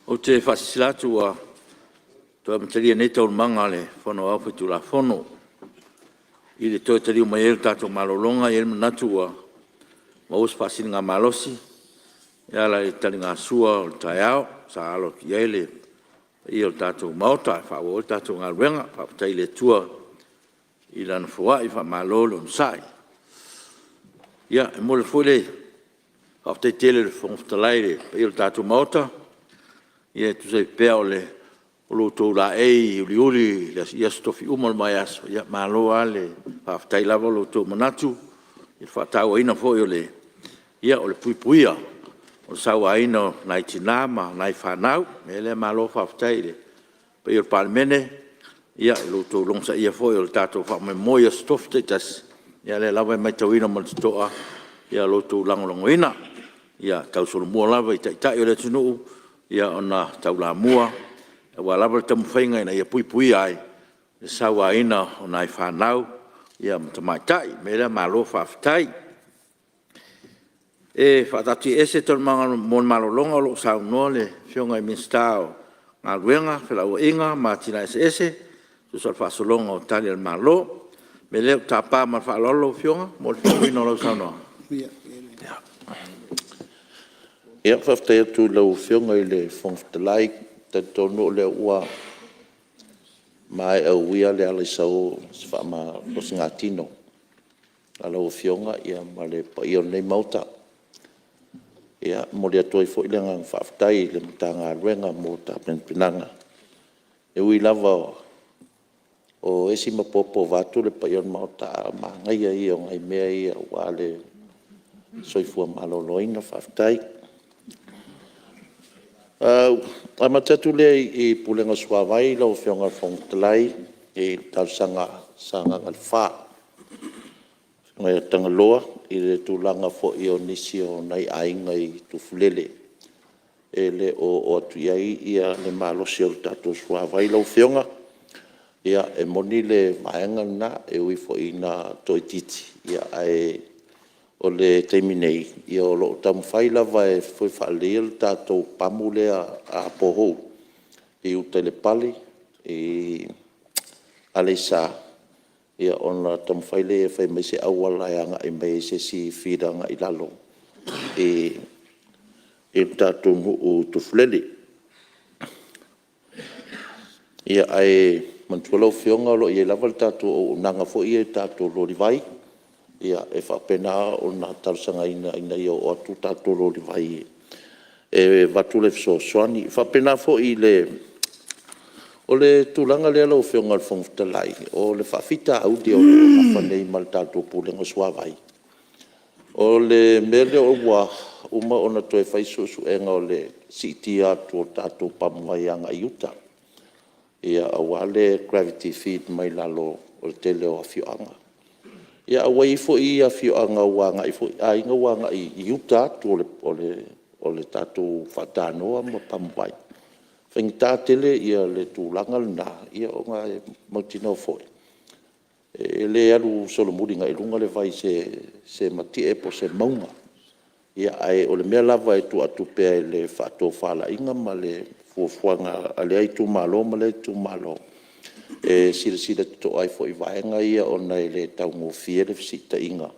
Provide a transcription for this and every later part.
Ou te faasilasila atu ua toe amatalia nei Taualumaga a le Fono Aoao Faitulafono. I le toe taliu mai ai o le tatou malologa, e i ai le manatu ua maua se faasiligamalosi e ala i le taligasua o le taeao sa alo atu i ai le paia o le tatou Maota e faaauau ai le tatou galuega. Faafetai i le Atua i Lana foai, faamalo le onosai. Ia, e momoli foi le faafetai tele a le Fofoga Fetalai i le paia o le tatou Maota e tusa ai pea o lo outou laei uliuli i aso tofi uma o le vaiaso, ia malo lava le faafetai lava lo outou manatu i le faatauaina foi o le puipuia o le sauaina o nai tina ma nai fanau. O le mea lea malo faafetai i le paia o le Palemene i lo outou logosaia foi o le tatou faamoemoe i aso Tofi taitasi, ia o lea lava e maitauina ma le totoa lo outou lagolagoina ia tausolomua lava i Taitai o le atunuu ona taulamua aua lava le taumafaiga ina ia puipuia ai le sauaina o nai fanau ma tamaitai. O le mea lea malo faafetai. E faataatiaese Taualumaga mo le malologa o lo o saunoa le Afioga i le Minisita o Galuega, Felauaiga ma Atinae Eseese e tusa o le faasologa o Tali a le Malo. O le mea lea ou te tapa ma le faaaloalo lau Afioga mo le faaauauina o lau saunoaga. Ia, faafetai atu i lau Afioga i le Fofoga Fetalai. E talitonu o lea ua maea uia le ala i sao o se faamalosigatino a lau Afioga ma le paia o lenei Maota. E momoli atu ai foi le agaga faafetai i le Matagaluega mo tapenapenaga. E ui lava o esi ma popo vaeatu le paia o le Maota, a o le manaia ia o nai mea ia aua le soifua maloloina. Faafetai. E amata atu lea i le Pulega o le Suavai lau Afioga i le Fofoga Fetalai i le talosaga a Sagaga 4, le afioga ia Tagaloa i le tulaga foi o nisi o nai aiga i Tufulele e le o oo atu i ai le malosi o le tatou suavai lau Afioga. Ia, e moni le vaega lena, e ui foi ina toaitiiti, ae o le taimi nei, o lo o taumafai lava e toe faaleleia le tatou pamu lea borehole i uta i le pale i Aleisa, ona taumafai lea e fai mai se auala e agai mai ai se isi feeder agai i lalo i le tatou nuu i Tufulele. Ae manatua lau Afioga o lo o i ai lava le tatou auaunaga foi ia i tatou moli vai, e faapena ona talosagaina ina ia oo atu tatou moli vai e avatu le fesoasoani. E faapena foi i le... O le tulaga lea lau Afioga i le Fofoga Fetalai, o le faafitauli o lo o nafa nei ma le tatou Pulega o le Suavai, o le mea lea ua uma ona toe fai suesuega o le siitia atu o le tatou pamuvai agai i uta, aua le gravity feed mai lalo o le tele o afioaga. Ae ua i ai foi afioaga ua agai foi aiga ua agai i uta atu o le tatou faatanoa ma pamuvai. E faigata tele le tulaga lena, ona e mautinoa foi e le alu solomuli agai i luga le vai i se matie po o se mauga. Ae o le mea lava e tuu atu pea i le faatofalaiga ma le fuafuaga a lea itumalo ma lea itumalo, e silasila totoa ai foi i vaega ia ona e le taugofie le fesiitaiga,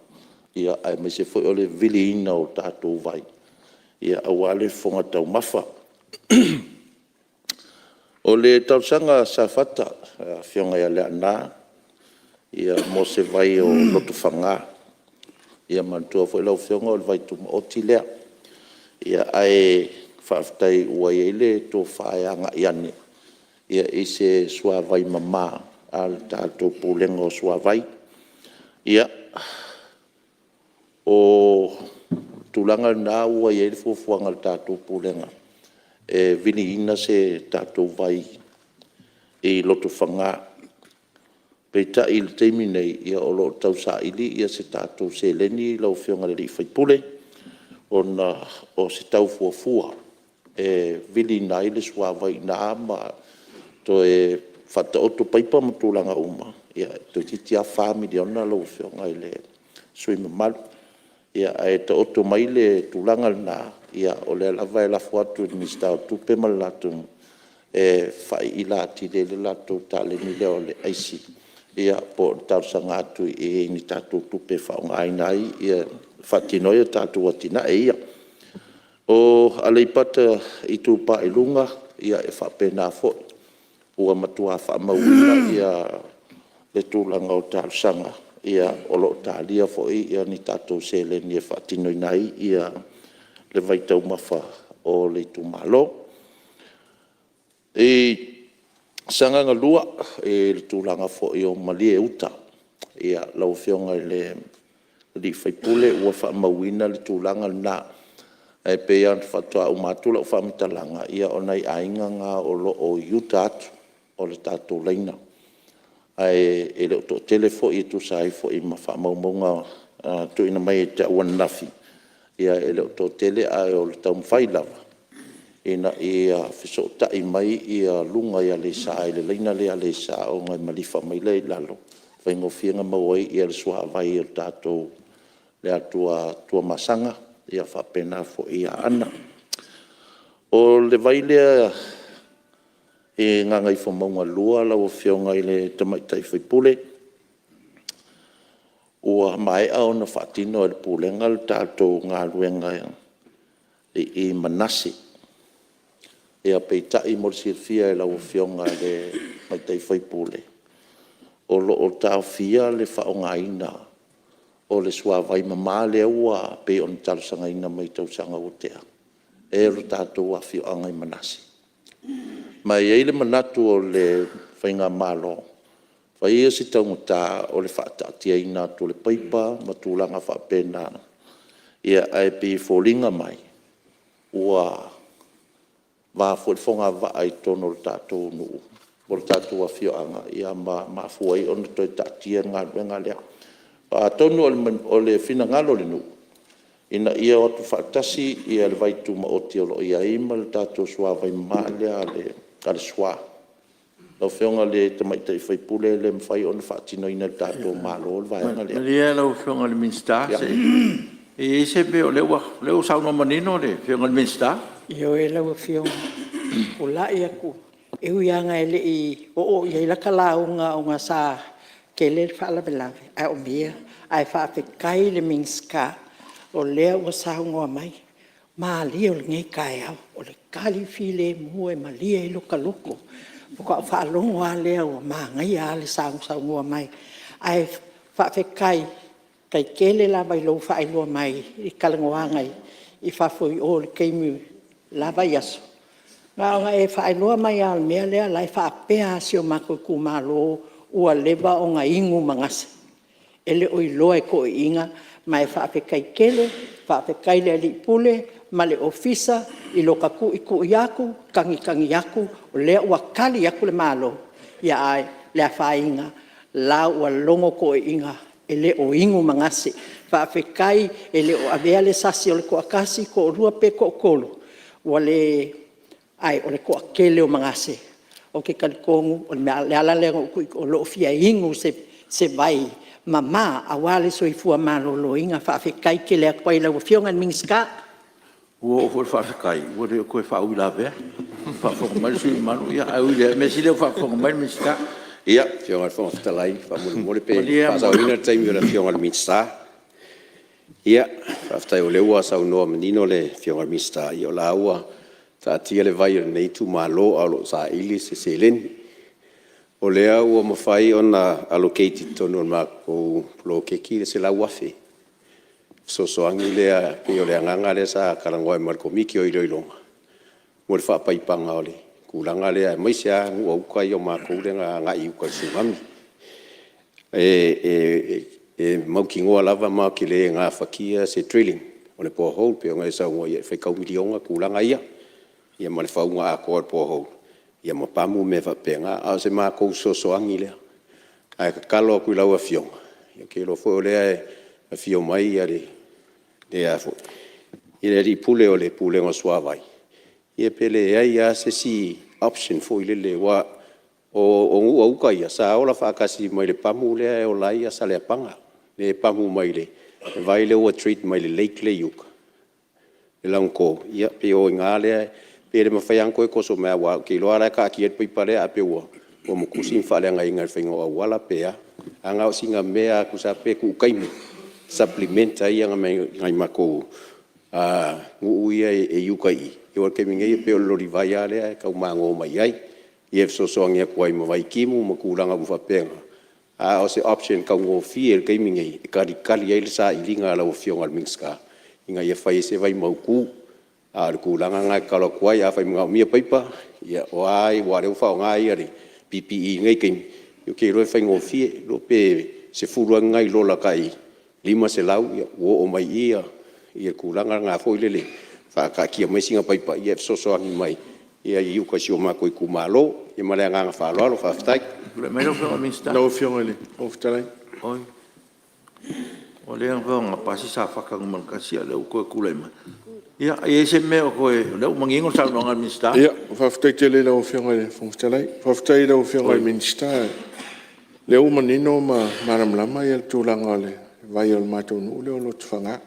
aemaise foi o le viliina o tatou vai aua le fofoga taumafa. O le talosaga a Safata le Afioga ia Leaana mo se vai o Lotofaga. Ia manatua foi lau Afioga o le vai tumaoti lea. Ae faafetai ua i ai le tofa e agai ane i se suavai mama a le tatou Pulega o Suavai. Ia, o le tulaga lena ua i ai le fuafuaga a le tatou Pulega e viliina se tatou vai i Lotofaga. Peitai i le taimi nei, o lo o tausaili se tatou seleni lau Afioga i le sui usufono, ona o se tau fuafua e viliina ai le suavai i ina ma toe faataoto paipa ma tulaga uma, toeitiiti lava $4 miliona lau Afioga i le sui usufono mamalu. Ae taoto mai le tulaga lena, o lea lava e lafo atu i le Minisita o Tupe ma le latou… e faailaila atili ai le latou taleni lea o le aisi, po o le talosaga atu i ni tatou tupe e faaaogaina ai e faatino ai tatou atinae ia. O Aleipata Itupa i Luga, e faapena foi, ua matua faamauina le tulaga o talosaga, o lo o talia foi ni tatou seleni e faatinoina ai le vaitaumafa o le itumalo. I Sagaga 2 i le tulaga foi o Malie Uta, lau Afioga i le sui usufono, ua faamauina le tulaga lena. Ae pei lava ona faatoa uma atu lau faamatalaga, o nai aiga na o lo o i uta atu o le tatou laina, ae le o toatele foi e tusa ai foi ma faamaumauga na tuuina mai ia te au ananafi, e le o toatele, ae o le taumafai lava ina ia fesootai mai luga i Aleisa i le laina lea i Aleisa ona e malifa mai lea i lalo, e faigofie ona maua ai le suavai o le tatou le atu a Tuamasaga faapena foi i Aana. O le vai lea i Gagaifomauga 2 lau Afioga i le tamaitai sui usufono, ua maea ona faatino e le Pulega le tatou galuega i Manase. Peitai mo le silafia e lau Afioga i le tamaitai sui usufono, o lo o taofia le faaaogaina o le suavai mama lea e pei ona talosagaina mai i tausaga ua tea e le tatou afioaga i Manase. Ma e i ai le manatu o le faigamalo, fai ia si taugata o le faataatiaina atu o le paipa ma tulaga faapena, ae pei e foliga mai ua va foi le fogavaa i totonu o le tatou nuu po o le tatou afioaga ma mafua ai ona toe taatia le galuega lea. Atonu o le finagalo o le nuu ina ia o atu faatasi le vai tumaoti o lo o i ai ma le tatou suavai mama lea a le SWA. Lau Afioga i le tamaitai sui usufono, e le mafai ona faatinoina e le tatou Malo le vaega lea. Malie lau Afioga i le Minisita, e i ai se mea o lea ua saunoa manino le Afioga i le Minisita. Ioe lau Afioga, e tulai atu e ui lava ina e le i oo i ai lata lauga ona sa tele le faalavelave a o mea, ae faafetai i le Minisita o lea ua saunoa mai. Malie o lenei taeao, o le tali filemu e malie ai lota loto. Faatoa ou faalogo lava lea ua manaia lava le sausaunoa mai. Ae faafetai, faafetai tele lava i lou faailoa mai i talanoaga i fafo i o i le taimi o le la vaiaso. Na ona e faailoa mai lava o le mea lea, o la e faapea lava si o matou itumalo ua leva ona inu Manase, e le o iloa e toeaiina. Ma e faafetai tele, faafetai i le alii Pule ma le Ofisa i lota tuitui atu, tagitagi atu, o lea ua tali atu le Malo, ae le afaina o la ua logo toeaiina e le o inu Manase. Faafetai e le o avea le sasi o le toatasi, toalua pe toatolu, ae o le toatele o Manase. Ou te talitonu o le ala lea na ou tuu ai o lou fia inu i se vai mama aua le soifua maloloina. Faafetai tele atu ai i lau Afioga i le Minisita. Ua oo foi i le faafetai ua le toe faauilavea a o faafofoga mai le sui usufono mamalu. Ae ui i lea, o le mea sili o lea ua faafofoga mai le Minisita. Lau Afioga i le Fofoga Fetalai, faamolemole pe faasaoina le taimi o le Afioga i le Minisita. Ia, faafetai o lea ua saunoa manino le Afioga i le Minisita, ia o la ua taatia le vai a lenei itumalo ae o lo o saili se seleni. O lea ua mafai ona allocate i totonu o le matou poloketi le $100,000 e fesoasoani lea. E pei o le agaga lea sa talanoa ai ma le Komiti o Iloiloga mo le faapaipaina o le tulaga lea aemaise lava nuu a uta o matou lea na agai i uta i le tsunami. E mautinoa lava matou te le gafatia se drilling o le borehole pei ona e saunoa e faitau miliona tulaga ia, ia ma le fauga atoa o le borehole. ma pamu ma mea faapena. A o se matou fesoasoani lea. Ae tatalo atu i lau Afioga, ou te iloa foi o lea e afio mai le Alii Pule o le Pulega o le Suavai, ia pe leai lava se isi option foi lele aua o Nuu-a-uta ia, sa ola faatasi mai le pamu lea e ola ai Saleapaga, lea e pamu mai i le vai lea ua treat mai le lake lea e i uta i Lanuto, ia pei o i ina lea, pe le mafai lava ona toe toso mai aua ou te iloa lava o la e taatia ai le paipa lea, ae pei ua mutusi ma faaleagaina i le faiga o auala pe a. Ae na o sina mea lava tusa pe tuu taimi e supplement ai nai matou nuu ia e i uta i i, aua o le taimi nei pei o le lolivai lava lea e tau mago mai ai, ia e fesoasoani atu ai ma vaitimu ma tulaga uma faapena, a o se option taugofie i le taimi lenei e talitali ai le sailiga a lau Afioga i le Minisita ina ia fai ai se vai mautu. A o le tulaga lena e tatalo atu ai, afai e manaomia paipa, ia o a aua o lea ua faaaoga le PPE i lenei taimi, ou te iloa e faigofie. E le iloa pe 10 lava ni nai lola tai $500 ua oo mai i i le tulaga lena foi lele, faataatia mai sina paipa e fesoasoani mai i uta i si o matou itumalo. Ia ma le agaga faaaloalo faafetai. Ia lea ua manino le saunoaga a le Minisita. Faafetai tele i lau Afioga i le Fofoga Fetalai. Faafetai i lau Afioga i le Minisita, o lea ua manino ma malamalama le tulaga o le vai o le matou nuu lea o Lotofaga.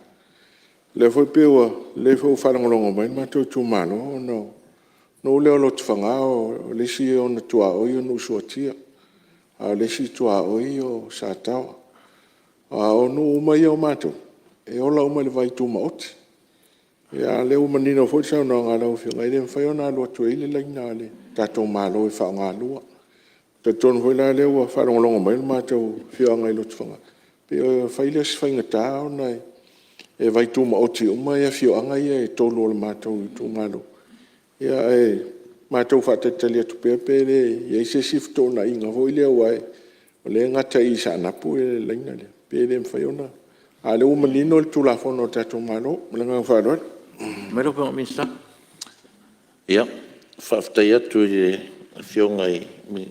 O lea foi ua faalogologo mai le matou itumalo, ona o le nuu lea o Lotofaga o le isi ona tuaoi o Nuusuatia, a o le isi tuaoi o Sataoa. A o nuu uma ia o matou, e ola uma i le vai tumaoti. A o lea ua manino foi le saunoaga a lau Afioga, e le mafai ona alu atu ai le laina a le tatou Malo e faaaoga lua. E talitonu foi la o lea ua faalogologo mai le matou afioaga i Lotofaga, pei e fai lea o si faigata ona e vai tumaoti uma afioaga ia e 3 o le matou itumalo. Ae matou te faatalitali atu pea pe le i ai se isi fetuunaiga foi lea aua o lea e gata i Saanapu le laina lea, pe le mafai ona… A o lea ua manino le Tulafono a le tatou Malo. Ma le agaga faaaloalo. Ia, faafetai atu i le Afioga i le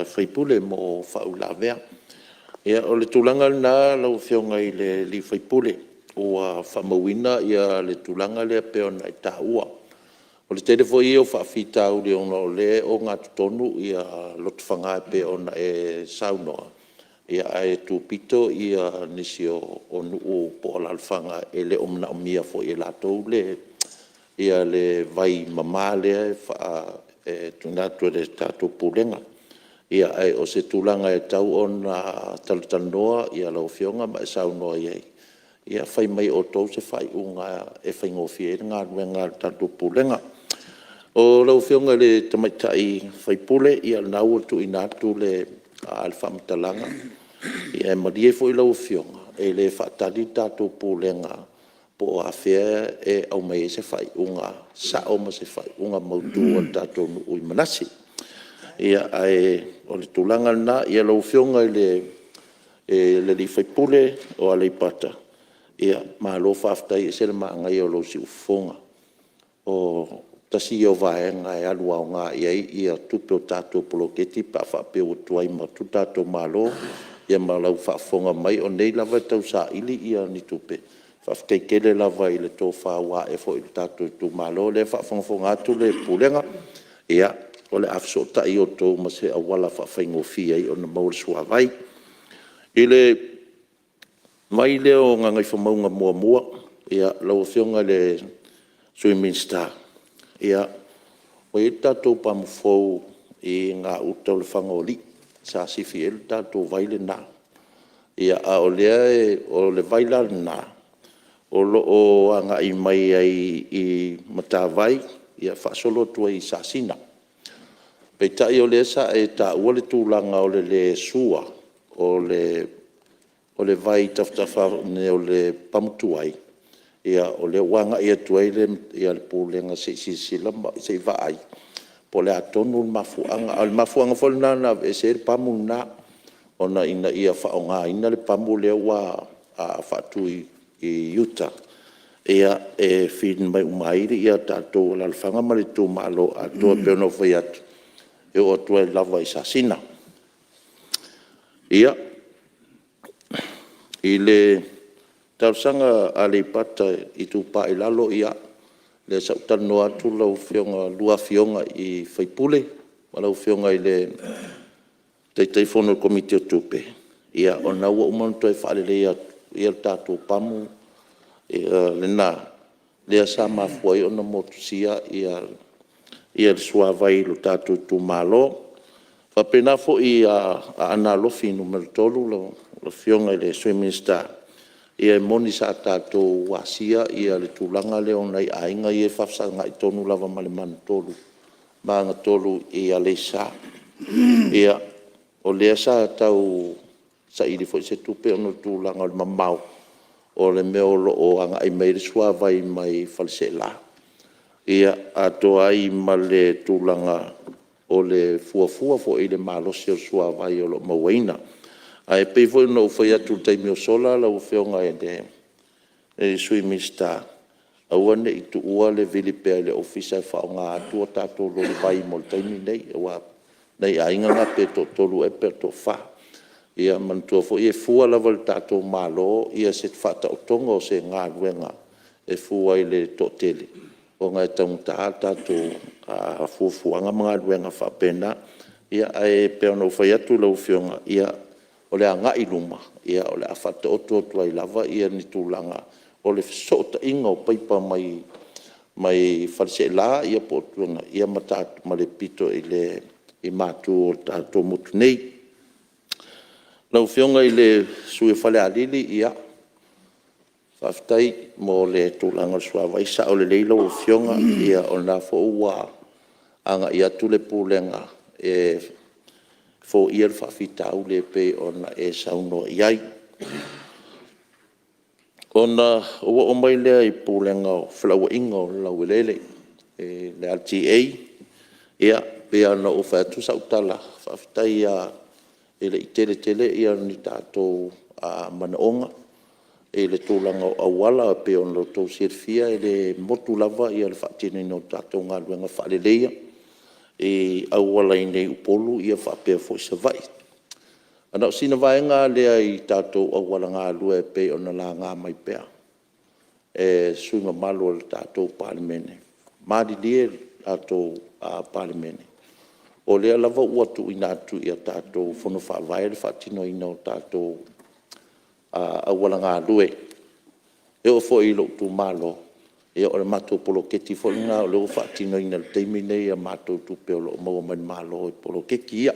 sui usufono mo faauilavea. Ia, o le tulaga lena lau Afioga i le sui usufono, ua faamauina le tulaga lea pei ona e taua. O le tele foi ia o faafitauli ona o lea e ogatotonu Lotofaga e pei ona e saunoa, ae tupito nisi o nuu po o alaalafaga e le o manaomia foi e latou le vai mama lea e tuuina atu e le tatou Pulega. Ae o se tulaga e tatau ona talatalanoa lau Afioga ma e saunoa i ai, ia fai mai e outou se faaiuga e faigofie ai le galuega a le tatou Pulega. O lau Afioga i le tamaitai sui usufono, ia o lena ua tuuina atu le faamatalaga. Ae malie foi lau Afioga, e le faatali le tatou Pulega po o afea e aumai ai se faaiuga sao ma se faaiuga mautu a le tatou nuu i Manase. Ae o le tulaga lena. Lau Afioga i le sui usufono o Aleipata, malo faafetai. E ese le manaia o lou siufofoga. Tasi ia o vaega e alu aoga i ai tupe o tatou poloketi pe a faapea ua tuai atu le tatou Malo, ia ma lau faafofoga mai, o nei lava e tausaili ni tupe. Faafetai tele lava i le tofa ua ae foi i le tatou itumalo. O lea e faafogafoga atu le Pulega, ia, o le a fesootai outou ma se auala e faafaigofie ai ona maua le suavai. I le vai lea o Gagaifomauga 1 lau Afioga i le Sui Minisita, ua i ai le tatou pamu fou i gauta o Lefagaoalii sa sifi i ai le tatou vai lena. A o le vai la lena o lo o agai mai ai i Matavai faasolo atu ai i Sasina. Peitai o lea sa e taua le tulaga o le le sua o le vai i tafatafa ane o le pamu tuai, o lea ua agai atu ai le Pulega se i silasila ma se i vaai po o le a tonu le mafuaaga. A o le mafuaaga foi lena na aveese ai le pamu lena, ona ina ia faaaogaina le pamu lea ua faatu i uta e feed uma ai tatou alaalafaga ma le itumalo atoa. E pei ona ou fai atu, e oo atu ai lava i Sasina. Ia, i le talosaga a Aleipata Itupa i Lalo, ia, lea sa ou talanoa atu lau Afioga, a oulua Afioga i sui usufono ma lau Afioga i le Taitaifono o le Komiti o Tupe, o lena ua uma ona toe faaleleia atu le tatou pamu lena lea sa mafua ai ona motusia le suavai i le tatou itumalo. E faapena foi ia Aana Alofi 3 lau Afioga i le Sui Minisita, ia e moni sa tatou asia le tulaga lea o nai aiga ia e faafesagai tonu lava ma le magatolu i Aleisa. O lea sa tau saili foi se tupe ona o le tulaga o le mamao o le mea o lo o agai mai ai le suavai mai Faleaseela, atoa ai ma le tulaga o le fuafua foi i le malosi o le suavai o lo o mauaina. Ae pei foi ona ou fai atu i le taimi ua sola lau Afioga i le Sui Minisita, aua ne i tuua le vili pea i le Ofisa e faaaoga atu a tatou loli vai mo le taimi lenei, aua o nai aiga na pe toatolu ea pe toafa. Ia manatua foi e fua lava e le tatou Malo se faataotoga o se galuega e fua i le toatele ona e taugata le tatou fuafuaga ma galuega faapena. Ae pei ona ou fai atu lau Afioga, o le agai i luma o le a faataoto atu ai lava ni tulaga o le fesootaiga o paipa mai Faleaseela ma le pito i matu o le tatou motu nei. Lau Afioga i le sui usufono mo Falealili, ia, faafetai mo le tulaga o le suavai. E sao lelei lau Afioga, o lena foi ua agai atu le Pulega e foia le faafitauli e pei ona e saunoa i ai. Ona ou oo mai lea i le Pulega o Felauaiga i le Laueleele, le LTA. E pei lava ona ou fai atu sau tala, faafetai lava e le i tele tele ni tatou manaoga i le tulaga o auala. E pei ona outou silafia e le motu lava le faatinoina o tatou galuega faaleleia i auala i inei i Upolu faapea foi Savaii. Ae na o sina vaega lava lea i tatou auala galue e pei ona laga mai pea e sui usufono mamalu o le tatou Palemene. Malilie le tatou Palemene, o lea lava ua tuuina atu i a tatou Fono Faavae le faatinoina o tatou auala galue. E oo foi i lou itumalo, o le matou poloketi foi lena o lea ua faatinoina i le taimi lenei i a matou tupe o lo o maua mai le Malo i poloketi ia.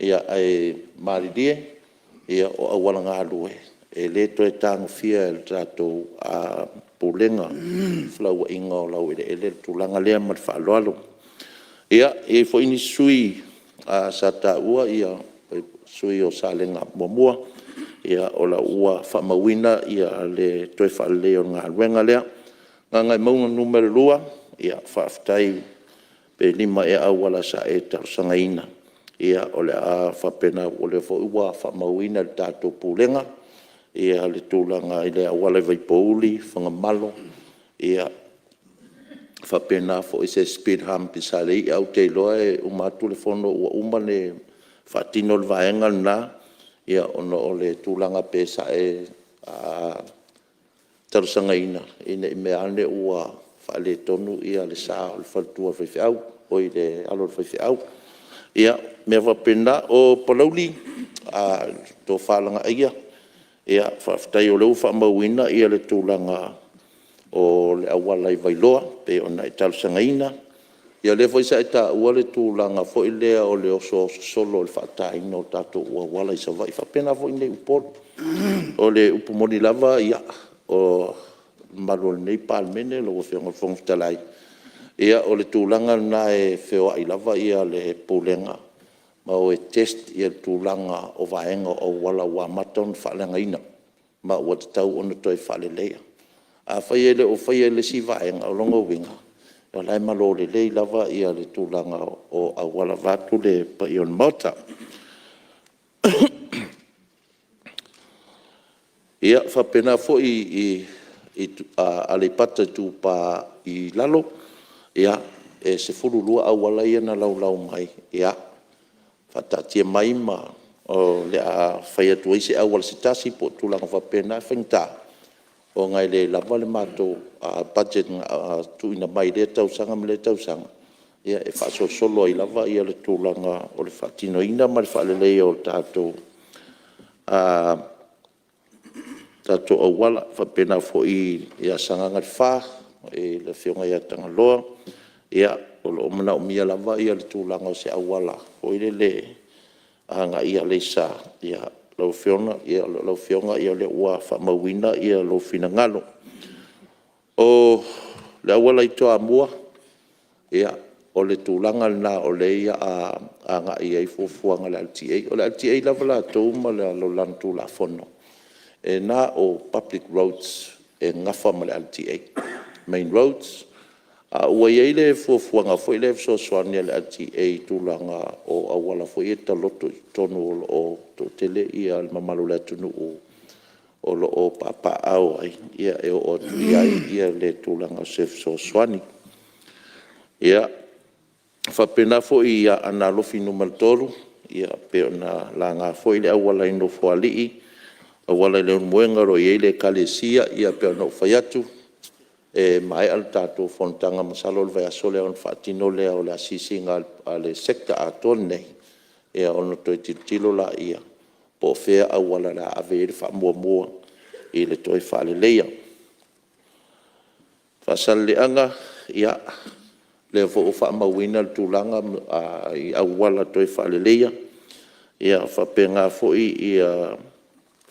Ae malilie, o auala galue, e le toe tagofia e le tatou Pulega o Felauaiga o Laueleele le tulaga lea ma le faaaloalo. E i ai foi nisi sui usufono sa taua le sui usufono o Salega 1, o la ua faamauina le toe faaleleia o le galuega lea. Gagaemauga 2, faafetai pe 5 ea auala sa e talosagaina, o le a faapena, o lea foi ua faamauina e le tatou Pulega le tulaga i le auala i Vaipouli Fagamalo, faapena foi se speed hump i Saleia. Ou te iloa e uma atu le fono ua uma ona faatino le vaega lena, ona o le tulaga e pei sa e talosagaina, ina ne i meaane ua faaletonu le sa o le faletua o le faifeau, oi le alo o le faifeau. Ia, mea faapena. O Palauli le Tofa ia Lagaaia, faafetai o lea ua faamauina le tulaga o le auala i Vailoa pei ona e talosagaina. Ia o lea foi sa e taua le tulaga foi lea o le osooso solo i le faataina o tatou auala i Savaii, e faapena foi i inei i Upolu. O le upu moni lava o le mamalu o lenei Palemene lau Afioga i le Fofoga Fetalai, o le tulaga lena e feoai lava le Pulega ma o e test le tulaga o vaega o auala ua amata ona faaleagaina ma ua tatau ona toe faaleleia. Afai e le o faia e le isi vaega, o lona uiga o la e malo lelei lava le tulaga o auala vaeatu le paia o le Maota. Ia, e faapena foi i Aleipata Itupa i Lalo, E 12 auala ia na laulau mai, ia faataatia mai ma o le a fai atu ai se auala se tasi po o tulaga faapena. E faigata ona e le lava le matou budget na tuuina mai i lea tausaga ma lea tausaga e faasolosolo ai lava le tulaga o le faatinoina ma le faaleleia o tatou auala. E faapena foi ia Sagaga le 4 i le Afioga ia Tagaloa, o lo o manaomia lava le tulaga o se auala foi lele agai i Aleisa. Lau Afioga, o lea ua faamauina lou finagalo. O le auala i Toamua, o le tulaga lena o lea o le a agai i ai fuafuaga a le LTA. O le LTA lava latou ma lana Tulafono, e na o public roads e nafa ma le LTA, main roads. A ua i ai le fuafuaga foi lea fesoasoani a le LTA i tulaga o auala foi ia taloto i totonu o lo o toatele le mamalu o le atunuu o lo o papaaao ai, e oo atu i ai le tulaga o se fesoasoani. Ia, e faapena foi ia Aana Alofi 3, pei ona laga foi le auala i Nofoalii, auala i Leulumoega o lo o i ai le Ekalesia. Ia pei ona ou fai atu, e maea le tatou fonotaga masalo o le vaiaso lea ona faatino lea o le asiasiga a le Sector atoa lenei, ona toe tilotilo lea po o fea auala o le a ave i ai le faamuamua i le toe faaleleia. Faasaleleaga, ia, o lea foi ua faamauina le tulaga i auala toe faaleleia, e faapena foi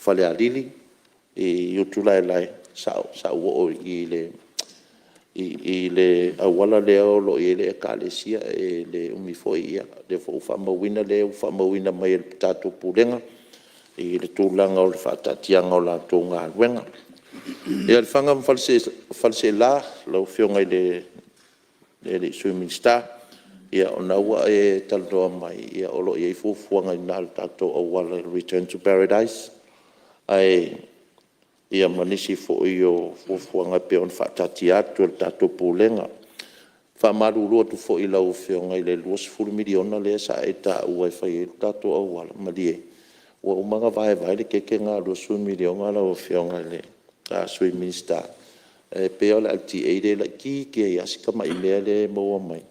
Falealili i Utulaelae, sa ou oo i le auala lea o lo o i ai le Ekalesia, e le umi foi, o lea foi ua faamauina lea ua faamauina mai e le tatou Pulega i le tulaga o le faataatiaga o latou galuega. Ia, Lefaga ma Faleaseela lau Afioga i le Sui Minisita, o lena ua e talanoa mai o lo o i ai fuafuaga i ina i le tatou auala i le Return to Paradise, ia ma nisi foi o fuafuaga e pei ona faataatia atu e le tatou Pulega. E faamalulu atu foi i lau Afioga i le $20 miliona lea sa e taua e fai ai le tatou auala, malie ua uma ona vaevae le keke lena e $20 miliona lau Afioga i le Sui Minisita. E pei lava o le LTA lea e laitiiti ai lava si tamai mea lea e maua mai,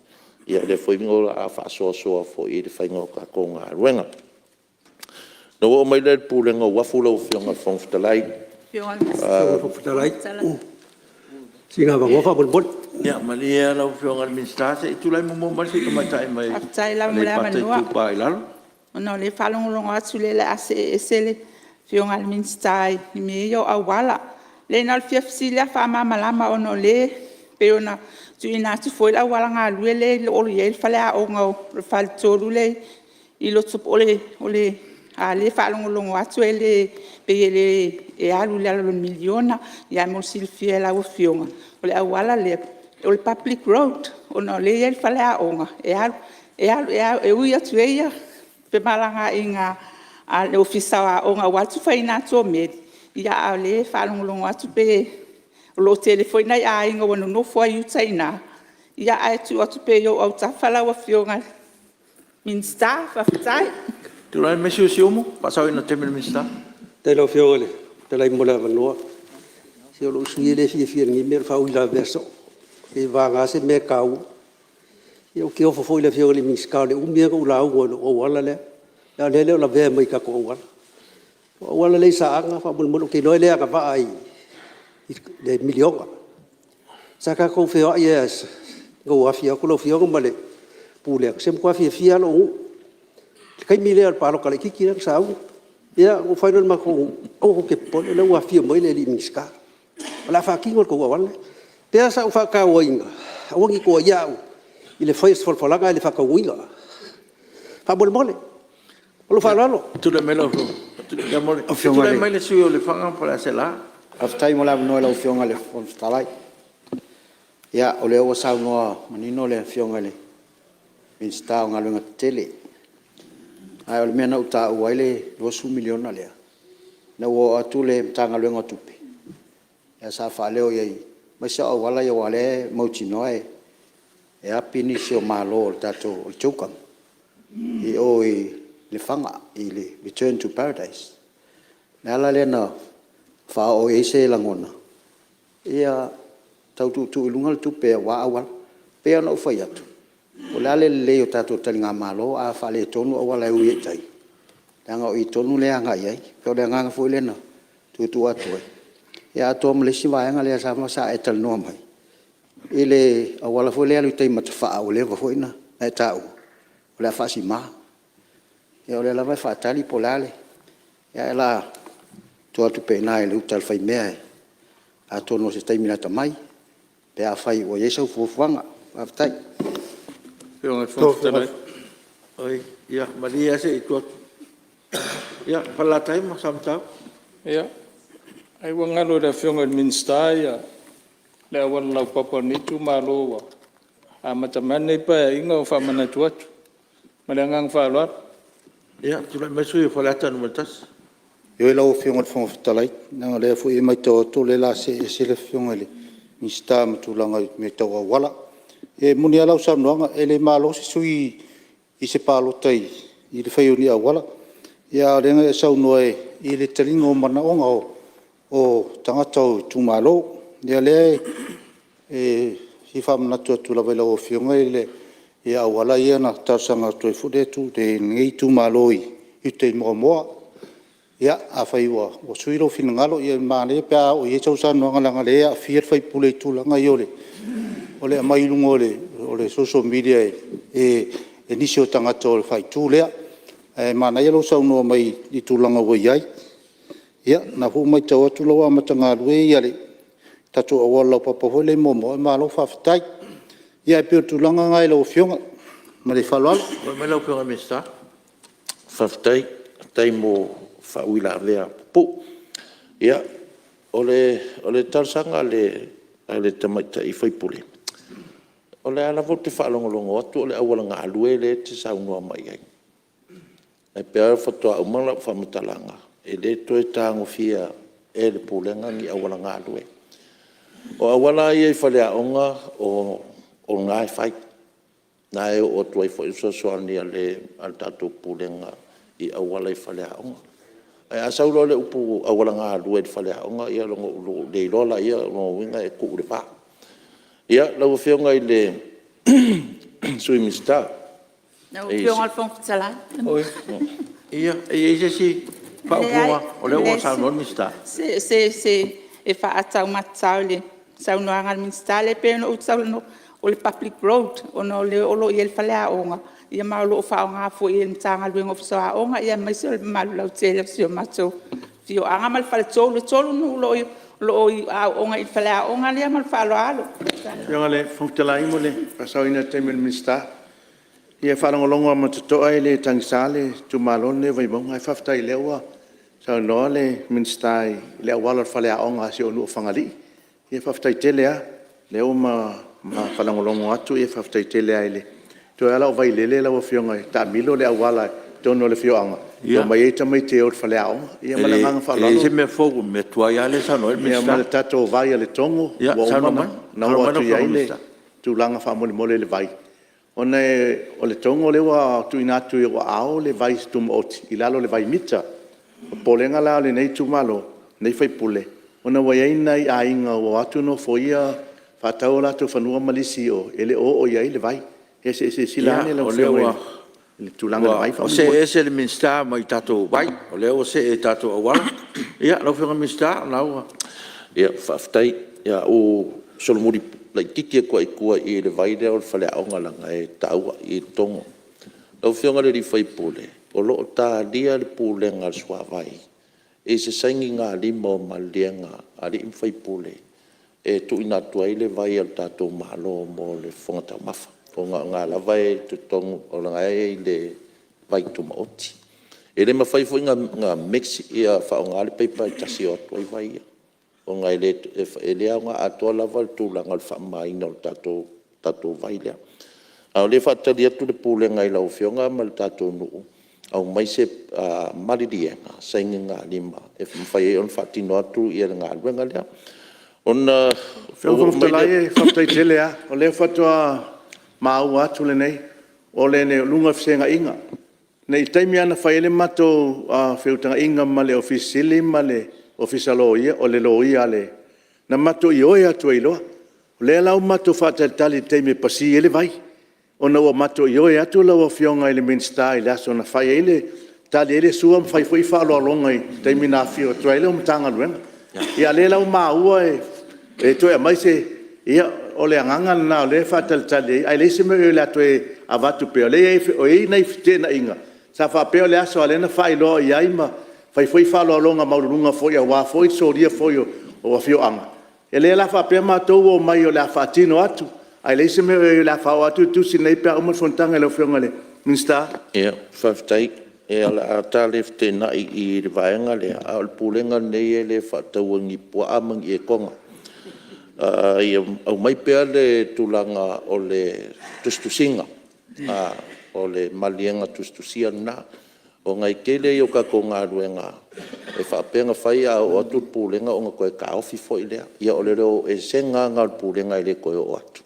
ia o lea foi o le a faasoasoa foi i le faiga o tatou galuega. Ona ou oo mai lea i le Pulega o Uafu lau Afioga i le Fofoga Fetalai. Sina avanoa faamolemole. Ia malie lava lau Afioga i le Minisita se i tulai muamua mai le sui usufono tamaitai mai Faafetai lava mo le Aleipata avanoa. Itupa i Lalo. Ona o lea e faalogologo atu o lea o le a see ese le Afioga i le Minisita i mea ia o auala. Leai na o le fia fesili lava faamalamalama ona o lea e pei ona tuuina atu foi le auala galue lea o lo o i ai le faleaoga o le faletolu lea i Lotofaga. A o lea e faalogologo atu e pei e le alu i lalo o le miliona. Ae mo le silafia e lau Afioga, o le auala lea o le public road, ona o lea e i ai le faleaoga, e ui atu ai femalagaaiga a le Ofisa o Aoga aua le tufaina atu o Meli, a o lea e faalogologo atu pei o lo o tele foi nai aiga ua nonofo ai i uta i ina, ae tuu atu pea i ou autafa lau Afioga i le Minisita. Faafetai. Tulai mai le sui usufono o Siumu, faasaoina o le taimi o le Minisita. Faafetai i lau Afioga i le Fofoga Fetalai mo le avanoa. Se o lou sui usufono e le fiafia i lenei mea o le faauilavea soo, seiavagana se mea e taua. Ia ou te ofo foi i le Afioga i le Minisita o le umi ia ona ou lauga i lou auala lea, a o lea e le o lavea mai i tatou auala. O le auala lea i Saaga faamolemole, ou te iloa e le agavaa i le miliona. Sa tatou feoai ai lava ina ua afifio atu lau Afioga ma le Pulega, se ua matua fiafia lava lou nuu i le taimi lea o le palota laitiiti lea na sauni. Ia ona fai lea o le matou nuu, aua tou te popole o lea ua afifio mai le alii Minisita o le a faatino le tou auala lea. E pei la o sau faatauaina, aua ne i tuuaia au i le faia o se folafolaga ae le faataunuuina. Faamolemole. Ma lou faaaloalo. Tulai mai le sui usufono mo Lefaga ma Faleaseela. Faafetai mo le avanoa i lau Afioga i le Fofoga Fetalai. Ia, o lea ua saunoa manino le Afioga i le Minisita o Galuega Tetele, ae o le mea na ou taua ai le $20 miliona lea, ina ua oo atu le Matagaluega o Tupe, sa faaleo i ai, aemaise lava o auala ia aua o lea e mautinoa e api nisi o malo o le CHOGM i o i Lefaga i le Return to Paradise. O le ala lea na faaoo i ai se lagona, ia tau tuutuu i luga le tupe aua auala. E pei lava ona ou fai atu, po o le a le lelei o tatou taligamalo a faaletonu auala e ui ai i tai, leaga o i tonu lea e agai i ai. O le agaga foi lea na tuutuu atu ai, ia atoa ma le isi vaega lea sa e talanoa mai i le auala foi lea e alu i tai i Matafaa ua leva foi ona e taua o le a faasima. Ia o lea lava e faatali po o le a le… ae o le a tuu atu pea i ina i le uta a le faimea, atonu o se taimi lata mai pe afai ua i ai sau fuafuaga. Faafetai. Ia malie lava se i tuu atu ia Falelatai ma Samatau. Ia, ai ua galo i le Afioga i le Minisita le auala laupapa o lenei Itumalo ua amata mai lava lenei Paeaiga o faamanatu atu. Ma le agaga faaaloalo. Ia, tulai mai le sui usufono mo Faleata 1. Ioe lau Afioga i le Fofoga Fetalai, leaga o lea foi e maitau atu o lea o le a see ese le Afioga i le Minisita ma tulaga i mea tau auala. E moni lava lau saunoaga, e le malo se sui usufono i se palota i le faia o ni auala, a o lea na e saunoa i le taliga o manaoga o tagata o itumalo. Ia o lea e fia faamanatu atu lava i lau Afioga auala ia na talosaga atu ai foi lenei itumalo i uta i Moamoa. Ia, afai ua sui lou finagalo, ia manaia pe a oo i ai sau saunoaga leaga o lea e aafia le sui usufono i tulaga ia o le aumai i luga o le social media e nisi o tagata o le faaitu lea. Ae manaia lou saunoa mai i tulaga ua i ai. Ia, o lena foi ua maitau atu o la e ua amata galue le tatou auala laupapa foi lea i Moamoa, malo faafetai. Ia ae pei o le tulaga lena i lau Afioga. Ma le faaaloalo. Tulai mai lau Afioga i le Minisita. Faafetai. Faafetai mo faauilavea pupuu. Ia, o le talosaga a le tamaitai sui usufono, o lea lava ou te faalogologo atu o le auala galue lea e te saunoa mai ai. Ae pei lava faatoa uma lau faamatalaga, e le toe tagofia e le Pulega ni auala galue. O auala lava ia i faleaoga o lena e fai, o lena e oo atu ai foi le fesoasoani a le tatou Pulega i auala i faleaoga. Ae a sau loa le upu auala galue i le faleaoga, ia ona ou le iloa lea, o lona uiga e tuu i le va. Ia, lau Afioga i le Sui Minisita… Lau Afioga i le Fofoga Fetalai… Ia, e i ai se isi faaupuga o lea ua saunoa le Minisita. Leai, e faataumatatao i le saunoaga a le Minisita lea pei ona ou talanoa, o le public road ona o lea o lo o i ai le faleaoga, ma o lo o faaaoga foi e le Matagaluega o Ofisa o Aoga aemaise o le mamalu lautele o si o matou afioaga ma le faletolu. E 3 nuu o lo o aooga i le faleaoga lea ma le faaaloalo. Lau Afioga i le Fofoga Fetalai mo le faasaoina o le taimi o le Minisita. Ia e faalogologo lava ma le totoa e le tagisa le itumalo lenei o Vaimauga, ae faafetai o lea ua saunoa le Minisita i le auala o le faleaoga o si ou nuu o Fagalii. Ia faafetai tele lava. O lea ua ma faalogologo atu faafetai tele lava. Toe lava la o Vailele lau Afioga e taamilo le auala i totonu o le afioaga e omai ai tamaiti e o i le faleaoga. Ia ma le agaga faaaloalo. E leai se mea fou, o le mea tuai lava lea e saunoa ai le Minisita. Ia ma le tatou vai a Letogo ua uma ona oo atu i ai le tulaga faamolemole i le vai, ona o Letogo lea ua tuuina atu i ou aao le vai tumaoti i lalo o le vaimita. O le popolega la o lenei itumalo lenei sui usufono, ona ua i ai ni nai aiga ua o atu nofoia faatau o latou fanua ma lisi i o, e le o oo i ai le vai. Ia se i silasila ane lau Afioga i le tulaga o le vai Ua see ese le Minisita mai tatou vai, o lea ua see i tatou auala. Ia, lau Afioga i le Minisita o lena ua… Ia, faafetai. O le a ou solomuli laitiiti atu lava i tua i le vai lea o le faleaoga leaga e taua i Letogo. Lau Afioga i le sui usufono, o lo o talia e le Pulega a le Suavai i se sainigalima o maliliega a alii ma faipule e tuuina atu ai le vai a le tatou Malo mo le fofoga taumafa, ona o lena lava e i totonu, o lena e i le vaitumaoti. E le mafai foi ona mix ia faaaoga le paipa e tasi e o atu ai vai ia, ona e le aoga atoa lava le tulaga o le faamamaina o le tatou vai lea. A o lea e faatali atu le Pulega i lau Afioga ma le tatou nuu, aumai se maliliega sainigalima e mafai ai ona faatino atu le galuega lea. Ona Lau Afioga i le Fofoga Fetalai, faafetai tele lava, o lea faatoa maua atu lenei, o luga o Feseagaiga. I le taimi lava na fai ai le matou feutagaiga ma le Ofisa Sili ma le Ofisa o Loia, o le Loia a le… na matou ioe atu ai loa. O lea la ua matou faatalitali i le taimi e pasi ai le vai, ona ua matou ioe atu lau Afioga i le Minisita i le aso na fai ai le… tali ai le sua ma fai foi faaaloaloga i le taimi na afifio atu ai lau Matagaluega. Ia a o lea la ua maua e toe aumai se… Ia o le agaga lena o lea e faatalitali ai, ae leai se mea o le a toe avatu pea, o lea e i ai nai feteenaiga sa faapea o le aso lava lea na faailoa i ai ma fai foi faaaloaloga maualuluga foi aua foi le solia foi o afioaga. O lea la a faapea matou ua omai o le a faatino atu, ae leai se mea o i ai o le a faaoo atu le tusi lenei pe a uma le fonotaga i lau Afioga i le Minisita. Faafetai. Ia o le a ta le feteenai i i le vaega lea, a o le Pulega lenei e le faataua i ni puaa ma ni etoga. Ia aumai pea le tulaga o le tusitusiga, o le maliega tusitusia lena, ona e tele ia o tatou galuega e faapea ona fai, a oo atu le Pulega ona toe taofi foi lea. Ia o le o esega lava lena o le Pulega e le toe oo atu.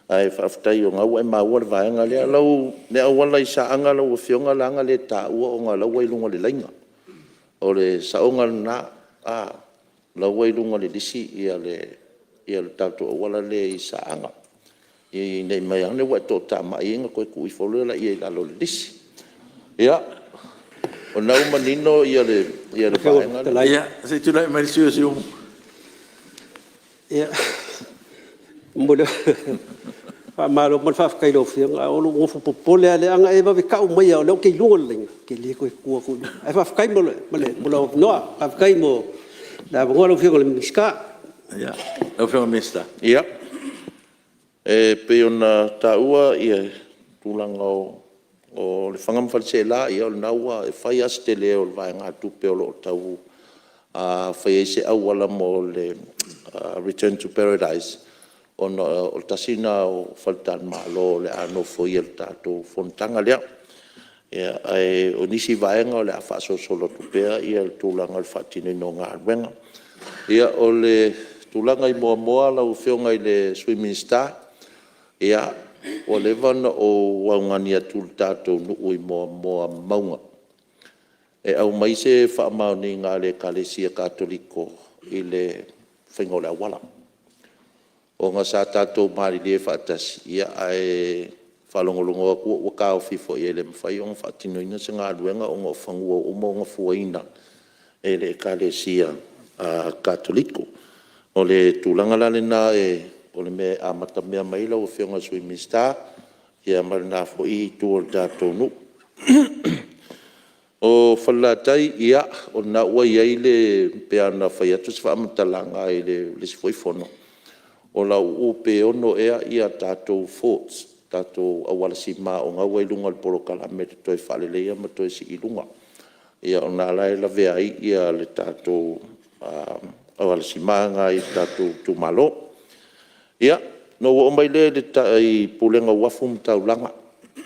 Ae faafetai o lena ua e maua le vaega lea. Le auala i Saaga lau Afioga e ala ona le taua ona o la e ua i luga o le laina. O le saoga lena, o la ua i luga o le lisi le tatou auala lea i Saaga, ne i meaane ua e toatamai ai ona toe tuu ifo lea i lalo o le lisi. Ia, o lena ua manino le vaega lea. Ia, se i tulai mai le sui usufono mo Siumu. E momoli atu le faamalo ma le faafetai i lau Afioga, ae o lou nofo popole lava lea, ana e vave tau maia o lea ou te i luga o le laina, ou te le toe tutu atu i luga. Ae faafetai mo lou avanoa, faafetai mo le avanoa lau Afioga i le Minisita. Lau Afioga i le Minisita. Ia, e pei ona taua le tulaga o Lefaga ma Faleaseela, ia o lena ua… e fai lava si tele o le vaegatupe o lo o tau fai ai se auala mo le return to paradise, ona o le tasi lena o faletalimalo o le a nofoia e le tatou fonotaga lea. Ae o nisi vaega o le a faasolosolo atu pea le tulaga o le faatinoina o galuega. Ia, o le tulaga i Moamoa lau Afioga i le Sui Minisita, ua leva ona ou augani atu i le tatou nuu i Moamoa mauga e aumai se faamaoniga a le Ekalesia Katoliko i le faiga o le auala, ona sa tatou malilie faatasi, ae faalogologo atu ua taofi foi e le mafai ona faatinoina se galuega ona o fanua ua uma ona fuaina e le Ekalesia Katoliko. O le tulaga la lena o le mea e amatamea mai ai lau Afioga i le Sui Minisita ma lena foi itu o le tatou nuu. O Falelatai, ia, o lena ua i ai le… pei lava ona fai atu se faamatalaga i le isi foi fono, o Lauuu pe 6 ea tatou forts, tatou auala sima o lena ua i luga o le polokalame e toe faaleleia ma toe sii i luga. O lena la e lavea ai le tatou auala sima lena i le tatou itumalo. Ia, ona ou oo mai lea i le Pulega o Uafu ma Taulaga. E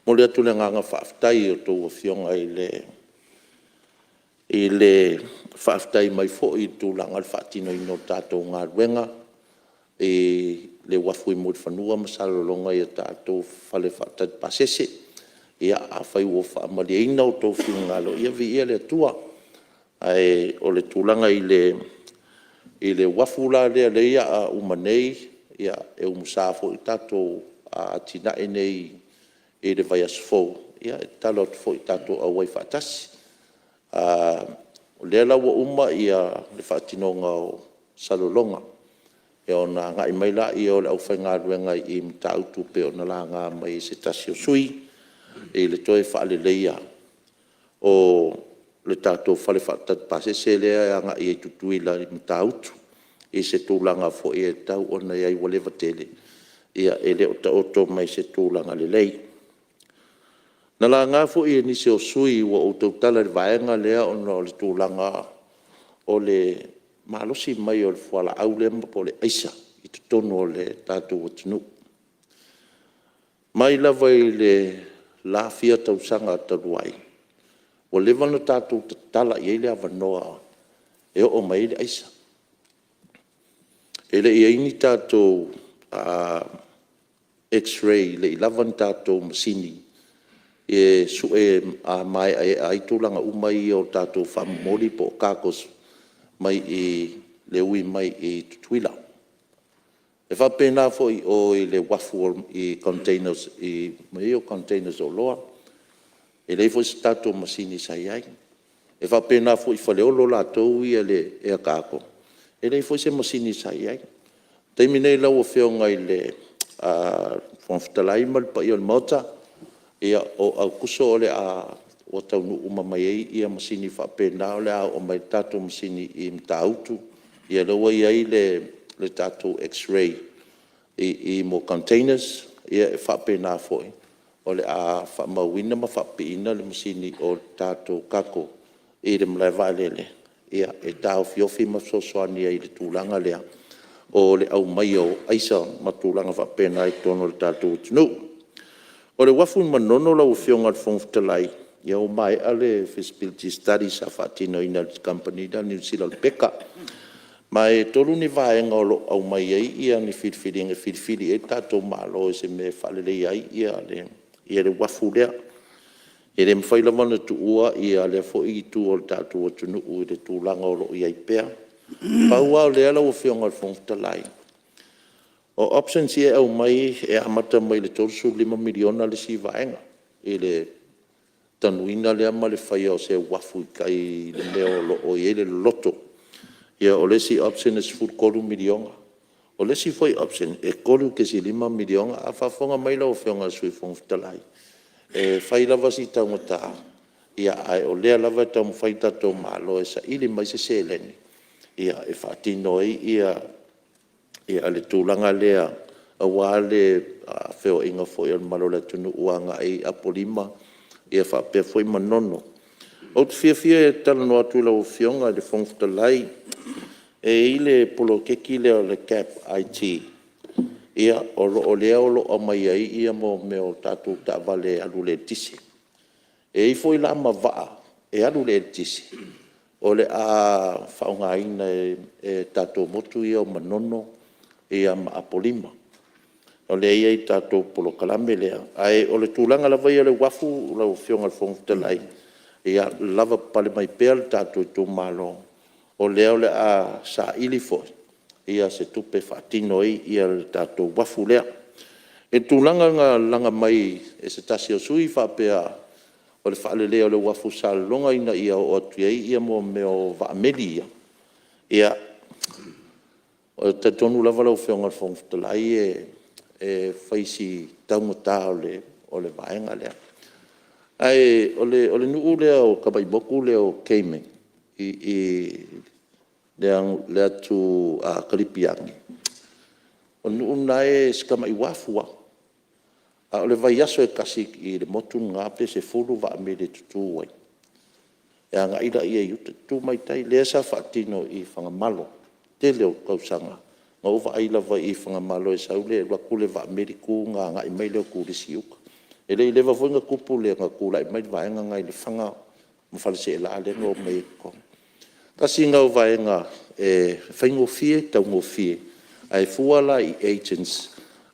momoli atu le agaga faafetai i a outou afioga i le faafetai mai foi i le tulaga o le faatinoina o le tatou galuega i le uafu i Mulifanua ma Salelologa i a tatou fale faatali pasese. Ia, afai ua faamalieina outou finagalo, ia viia le Atua. Ae o le tulaga i le uafu la lea o lea o le a uma nei, e umusa foi le tatou atinae nei i le vaiaso fou. Ia, e tatalo atu foi tatou auai faatasi. O lea la ua uma le faatinoga o Salelologa, ona agai mai lea o le aufaigaluega i Matautu pei ona laga mai e se tasi o sui usufono i le toe faaleleia o le tatou fale faatali pasese lea e agai i Tutuila i Matautu i se tulaga foi e tatau ona i ai ua leva tele, e le o taoto mai i se tulaga lelei. Na laga foi e nisi o sui usufono ua ou tautala i le vaega lea ona o le tulaga o le malosi mai o le fualaau lea po o le aisa i totonu o le tatou atunuu. Mai lava i le la fia tausaga talu ai, ua leva ona tatou tatala i ai le avanoa e oo mai ai le aisa. E le i i ai ni tatou x-ray, e le i lava ni tatou masini e sue maeaea ai tulaga uma ia o tatou faamomoli po o cargoes mai le ui mai i Tutuila. E faapena foi i o i le uafu i containers i mea ia o containers o oloa, e leai foi se tatou masini sa i ai. E faapena foi i Faleolo latou ia i le ea cargo, e leai foi se masini sa i ai. O le taimi lenei lau Afioga i le Fofoga Fetalai ma le paia o le Maota, o Aokuso ua taunuu uma mai ai masini faapena, o le a oo mai ai le tatou masini i Matautu, ia lea ua i ai le tatou x-ray i mo containers, e faapena foi o le a faamauina ma faapipiina le masini o le tatou cargo i le malae vaalele e taofiofi ma fesoasoani ai i le tulaga lea o le aumaia o aisa ma tulaga faapena i totonu o le tatou atunuu. O le uafu i Manono lau Afioga i le Fofoga Fetalai, ia ua maea le feasibility study sa faatinoina e le kamupani lea a Niu Sila o le PECA. Ma e 3 ni vaega o lo o aumai ai ni filifiliga e filifili i ai le tatou Malo i se mea e faaleleia ai le uafu lea. E le mafai lava ona tuua lea foi itu o le tatou atunuu i le tulaga o lo o i ai pea. Pau lava o lea lau Afioga i le Fofoga Fetalai, o options ia e aumai e amata mai le $35 miliona le isi vaega i le tanuina lea ma le faia o se uafu i tai i le mea o lo o i ai le loloto. Ia o le isi option e $13 miliona. O le isi foi option e $3.5 miliona. A o faafofoga mai lau Afioga i le Sui Fofoga Fetalai, e fai lava si taugata, ae o lea lava e taumafai le tatou Malo e saili mai se seleni e faatino ai le tulaga lea aua le feoaiga foi o le mamalu o le atunuu agai i Apolima faapea foi Manono. Ou te fiafia e talanoa atu i lau Afioga i le Fofoga Fetalai, e i ai le poloketi lea o le GAP IT, o lea o lo o aumai ai mea o tatou taavale e alu i le eletise. E i ai foi la ma vaa e alu i le eletise o le a faaaogaina e tatou motu ia o Manono ma Apolima. O lea e i ai i le tatou polokalame lea. Ae o le tulaga lava ia o le uafu lau Afioga i le Fofoga Fetalai, ia lavapapale mai pea le tatou itumalo, o lea o le a saili foi se tupe e faatino ai le tatou uafu lea. I le tulaga na laga mai e se tasi o sui usufono e faapea o le faaleleia o le uafu i Salelologa ina ia oo atu i ai mea o vaa meli ia, e talitonu lava lau Afioga i le Fofoga Fetalai e fai si taugata o le vaega lea. Ae o le nuu lea o tamai motu lea o Cayman i le atu Karipeane, o le nuu lena si tamai uafu lava, a o le vaiaso e tasi i le motu lena pe 10 vaa meli e tutu ai, e agai lea i uta, tutu mai tai. Lea sa faatino i Fagamalo i le tele o tausaga. Na ou vaai lava i Fagamalo e sau le alu atu le vaa meli tu ona agai mai lea o turisi i uta. E le i leva foi ona tupu le tulai mai le vaega lena i Lefaga ma Faleaseela lea na omai ai i totonu. Tasi lena o vaega e faigofie taugofie, ae fua la i agents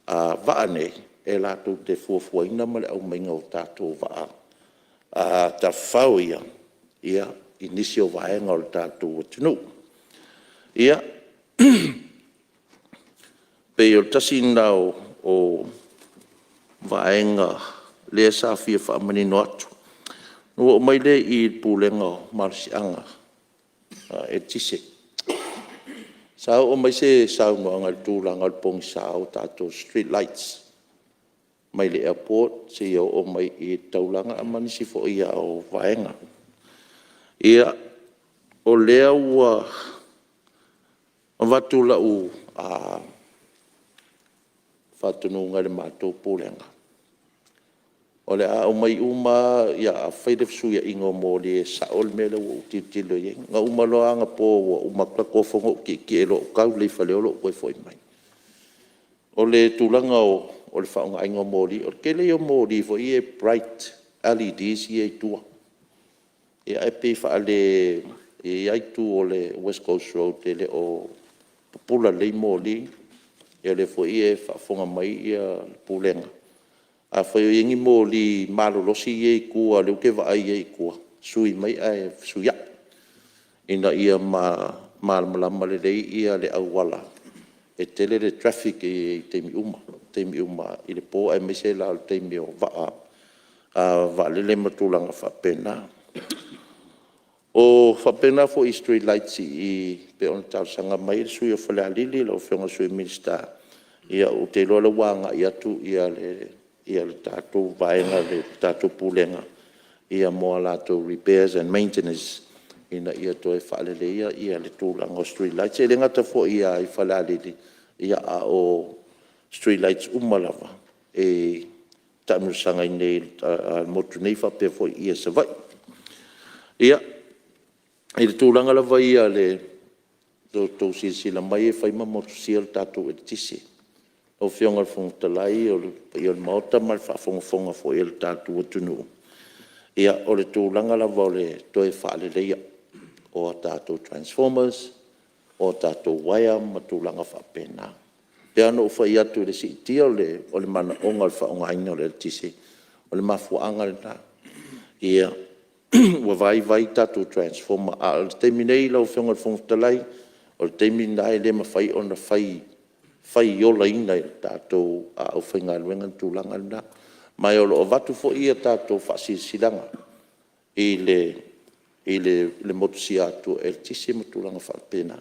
a vaa nei, e latou te fuafuaina ma le aumaiga o tatou vaa tafafao ia i nisi o vaega o le tatou atunuu. Ia, pei o le tasi lena o vaega lea sa fia faamanino atu. Ona ou oo mai lea i le Pulega o Malosiaga Eletise. Sa oo mai se saunoaga i le tulaga o le pogisa o tatou street lights mai le airport seia oo mai i le taulaga ma nisi foi o vaega. Ia, o lea ua avatu lau faatonuga i le matou Pulega, o le a aumai uma lava, fai le fesuiaiga o moli e sao le mea lea ua ou tilotilo i ai. Na uma loa anapo ua uma atu le tatou fono ou tietie loa ou tau lea i Faleolo ou toe foi mai. O le tulaga o le faaaogaina o moli. O le tele ia o moli foi ia e bright LEDs ia e i tua, ae pei e faale… e i ai lava itu o le west coast road e le o pupula lelei moli. Ia o lea foi e faafofoga mai le Pulega, afai o i ai ni moli malolosi ia e i tua lea ou te vaai i ai i tua, sui mai ae fesuiai, ina ia malamalama lelei le auala, e tele le traffic i taimi uma i le po aemaise la o le taimi o vaalele ma tulaga faapena. E faapena foi i street lights i i pei ona talosaga mai le sui usufono mo Falealili lau Afioga i le Sui Minisita, ou te iloa o lea ua agai atu le tatou vaega i le tatou Pulega mo a latou repairs and maintenance ina ia toe faaleleia le tulaga o street lights. E le gata foi i Falealili, a o street lights uma lava e taamilosaga i inei i le motu nei faapea foi i Savaii. Ia, i le tulaga lava ia i le tou silasila mai e fai ma motusia le tatou eletise. Lau Afioga i le Fofoga Fetalai, le paia o le Maota ma le faafogafoga foi a le tatou atunuu, o le tulaga lava o le toe faaleleia o a tatou transformers, o tatou uaea ma tulaga faapena. E pei lava ona ou fai atu i le siitia o le manaoga o le faaaogaina o le eletise, o le mafuaaga lena ua vaivai tatou transformer. A o le taimi nei lau Afioga i le Fofoga Fetalai, o le taimi lena e le mafai ona faiolaina e le tatou aufaigaluega le tulaga lena. Ma o lo o avatu foi a tatou faasilasilaga i le motusia atu o eletise ma tulaga faapena.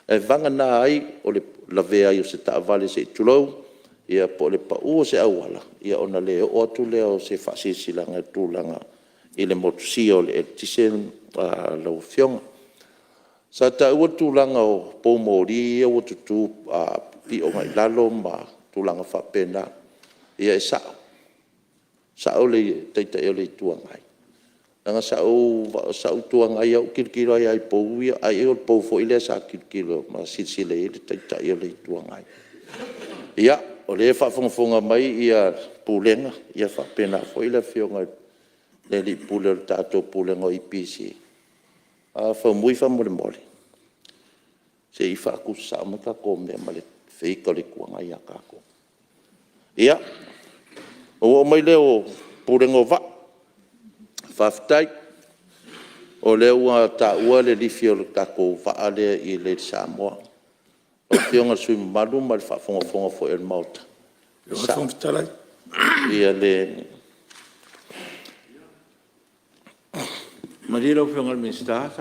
Ae vagana ai o le lavea ai o se taavale se i tulou, ia po o le pau o se auala, ona le oo atu lea o se faasilasilaga i le tulaga i le motusia o le eletise lau Afioga. Sa taua le tulaga o poumoli ia ua tutu pipii agai i lalo ma tulaga faapena. Ia e sao, e sao le Taitai o le Itu Agai, leaga sa ou Itu Agai lava ou tilotilo ai lava i pou ia, ai o le pou foi lea sa tilotilo ma silasila i ai le Taitai o le Itu Agai. Ia, o lea e faafogafoga mai le Pulega faapena foi le Afioga i le alii Pule o le tatou Pulega o le EPC, Faumui faamolemole, se i faatusa sao mai tatou mea ma le fake a le Itu Agai ia tatou. Ia, ona ou oo mai lea i le Pulega o Vaa. Faafetai o lea ua taua le lifi o le tatou vaa lea i le Lady Samoa. Lau Afioga i le sui usufono mamalu ma le faafogafoga foi a le Maota, e sao le… Malie lau Afioga i le Minisita,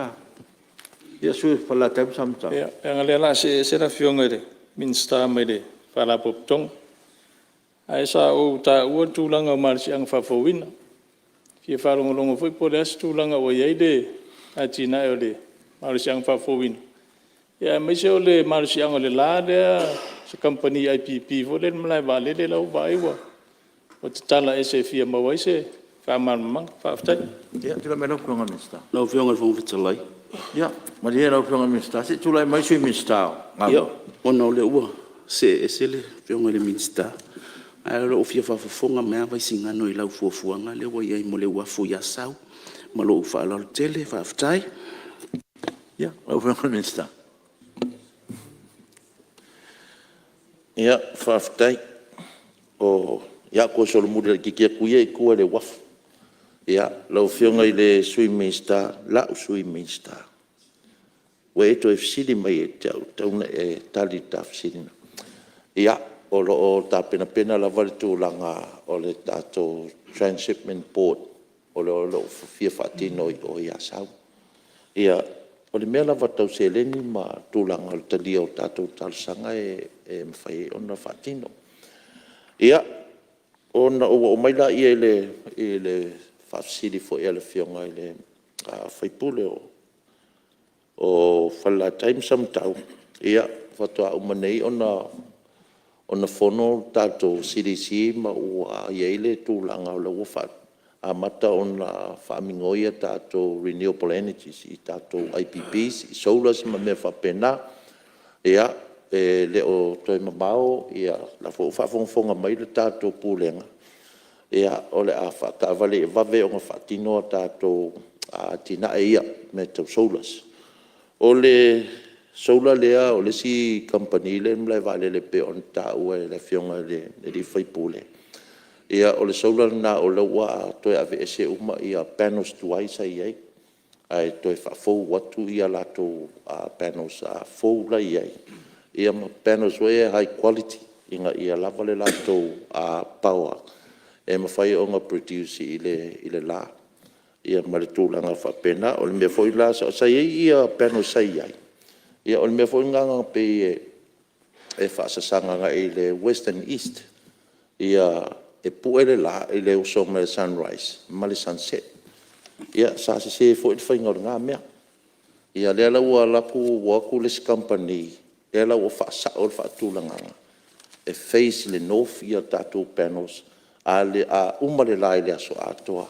ia le sui usufono mo Falelatai ma Samatau. Ia, leaga o lea o le a see ese le Afioga i le Minisita mai le Faalapotopotoga. Ae sa ou taua le tulaga o malosiaga faafouina. E fia faalogologo foi po o le a se tulaga ua i ai le atinae o le malosiaga faafouina, aemaise o le malosiaga o le la lea, se kamupani IPP foi lea e i le malae vaalele la ua ou vaai ua tatala ese e fia maua ai se faamalamalamaga. Faafetai. Ia, tulai mai lau Afioga i le Minisita. Lau Afioga i le Fofoga Fetalai… Ia malie lau Afioga i le Minisita se i tulai mai le Sui Minisita o Galuega. Ia, ona o lea ua see ese le Afioga i le Minisita, ae o lo o fia faafofoga mai lava Vaisigano i lau fuafuaga lea ua i ai mo le uafu i Asau. Ma lou faaaloalo tele faafetai. Ia, lau Afioga i le Minisita. Ia, faafetai. O le a toe solomuli laitiiti atu ia i tua i le uafu. Lau Afioga i le Sui Minisita, la'u Sui Minisita, ua e toe fesili mai ia te au e tatau ona e tali i le ta fesili. Ia, o lo o tapenapena lava le tulaga o le tatou transshipment board o lo o fia faatino i o i Asau. O le mea lava tau seleni ma tulaga o le talia o tatou talosaga e mafai ona faatino. Ia, ona ou oo mai lea i le faafesili foi a le Afioga i le sui usufono mo Falelatai ma Samatau, ia, faatoa uma nei ona fono le tatou CDC ma ua i ai le tulaga o lea ua amata ona faamigoi a tatou renewable energies i tatou IPPs i solars ma mea faapena. Ia, e le o toe mamao o la foi ua faafogafoga mai le tatou Pulega, o le a faataavale e vave ona faatino a tatou atinae ia i mea tau solars. O le solar lea, o le isi kamupani lea e i le malaevaalele e pei ona taua e le Afioga i le sui usufono, o le solar lena o lea ua toe aveese uma panels tuai sa i ai, ae toe faafou atu a latou panels fou la e i ai, ia ma panels foi ia high quality ina ia lava le latou power e mafai ona produce i le la ma le tulaga faapena. O le mea foi la, sa i ai panels sa i ai, o le mea foi lena na pei e faasasaga agai i le west and east, e pue le la i le uso mai o le sunrise ma le sunset. Ia sa sese foi le faiga o lena mea. Ia lea la ua alu atu o atu le isi kamupani, lea la ua faasao le faatulagaga, e face i le north tatou panels. A uma le la i le aso atoa,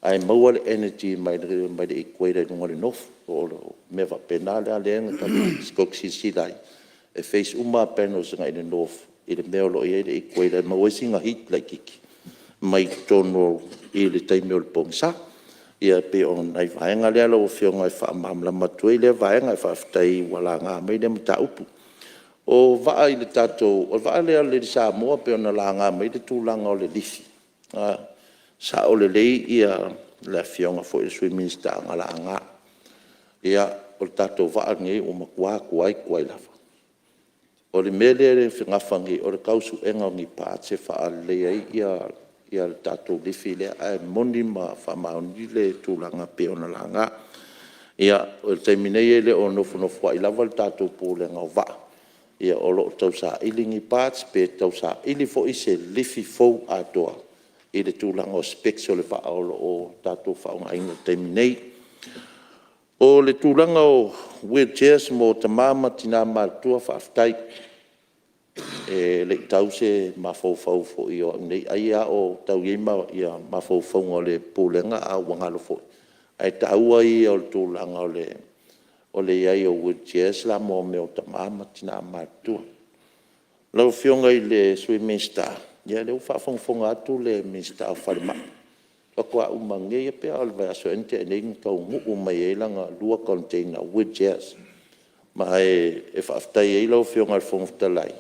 ae maua le energy mai le equator i luga o le north. O le mea faapena la lea na tatou silasila ai, e face uma lava panels agai le north i le mea o lo o i ai le equator e maua ai sina heat laitiiti mai totonu i le taimi o le pogisa. Ia pei o nai vaega ia lau Afioga e faamalamalama atu ai lea vaega. Faafetai ua laga mai lea mataupu. O vaa a le tatou… O le vaa lea o le Lady Samoa pei ona laga mai le tulaga o le lifi, e sao lelei le Afioga foi i le Sui Minisita na laga. O le tatou vaa lenei ua matua tuai, tuai lava. O le mea lea e nafa nei o le tau suega o ni parts e faaleleia ai le tatou lifi lea, ae moni ma faamaoni le tulaga e pei ona laga. O le taimi nei e le o nofonofo ai lava le tatou Pulega o Vaa, o lo o tausaili ni parts pe tausaili foi se lifi fou atoa i le tulaga o specs o le vaa o lo o tatou faaaogaina i le taimi nei. O le tulaga o wheelchairs mo tama ma tina matutua, faafetai. E le i tau se mafaufau foi o au nei, ai lava o tau i ai mafaufauga o le Pulega a ua galo foi. Ae taua ia o le tulaga o le i ai o wheelchairs la mo mea o tama ma tina matutua. Lau Afioga i le Sui Minisita, ia o lea ua faafogafoga atu le Minisita o Falemai, faatoa uma nei lava pe o le vaiaso ea na tea nei na taunuu mai ai lana lua container o wheelchairs. Ma e faafetai ai lau Afioga i le Fofoga Fetalai,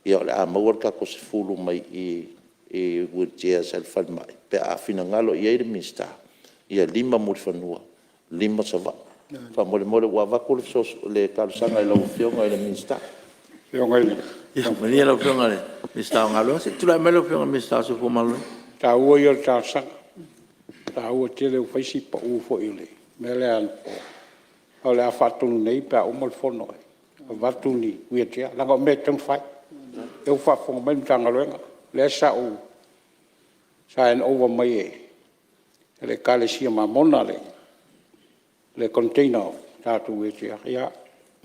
o le a maua le tatou 10 mai i i wheelchairs a le falemai pe a finagalo i ai le Minisita, ia 5 Mulifanua, 5 Savaii. Faamolemole ua avatu le talosaga i lau Afioga i le Minisita. Ia malie lau Afioga i le Minisita o Galuega, se i tulai mai lau Afioga i le Minisita o le Soifua Maloloina. O le taua ia o le talosaga, e taua tele ua fai si pau foi o le mea lea. Ae o le a faatonu nei pe a uma le fono e avatu ni wheel chair leaga o mea e tatau ona fai. O lea ua faafofoga mai le Matagaluega lea sa handover mai e le Ekalesia Mamona le container o tatou wheel chair, ia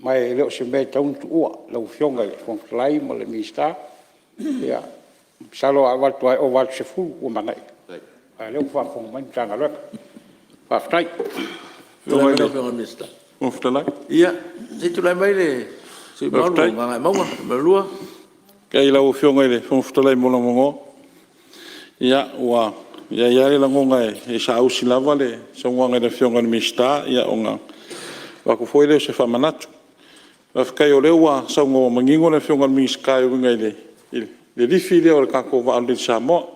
ma e le o se mea e tatau ona tuua lau Afioga i le Fofoga Fetalai ma le Minisita. Masalo a avatu lava e ova atu i le 10 ua manaia, a o lea ua faafofoga mai le Matagaluega. Faafetai. Ia se i tulai mai le sui usufono mamalu mo Gagaemauga 2. Faafetai i lau Afioga i le Fofoga Fetalai mo lou avanoa. Ia ua i ai lava le lagona e saausi lava le saunoaga i le Afioga i le Minisita ona avatu foi lea o se faamanatu. Faafetai o lea ua saunoa manino le Afioga i le Minisita e uiga i le lifi lea o le tatou vaa o le Lady Samoa.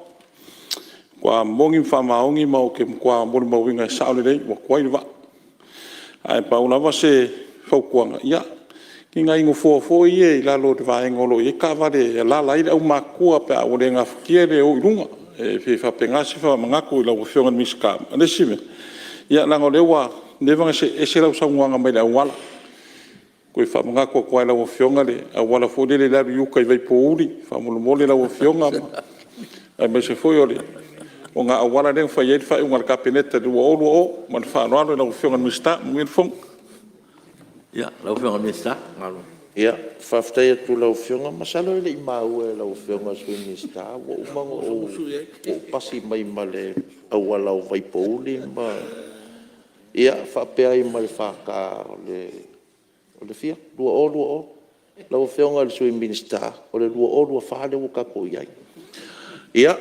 Ua moni ma faamaoni ma ou te matua molimauina e sao lelei ua tuai le vaa. Ae pau lava se fautuaga, ia ni nai nofoa foi ia i lalo o le vaega o lo o i ai taavale e alaala ai le aumatutua pe a ua le gafatia le o i luga. E pei e faapena se faamanatu i lau Afioga i le Minisita. Ma le isi mea, ia leaga o lea ua leva ona see ese lau saunoaga mai le auala. Toe faamanatu atu lava i lau Afioga le auala foi lele i le alu i uta i Vaipouli faamolemole lau Afioga, aemaise foi o le ogaauala lea na fai ai le faaiuga a le Kapeneta i le 2020. Ma le faaaloalo i lau Afioga i le Minisita. Manuia le fono. Lau Afioga i le Minisita o Galuega. Ia, faafetai atu i lau Afioga. Masalo e le i maua e lau Afioga i le Sui Minisita ua uma ona ou pasi mai ma le auala o Vaipouli ma faapea ai ma le FK o le fia? 2020. Lau Afioga i le Sui Minisita, o le 2024 lea ua tatou i ai. Ia,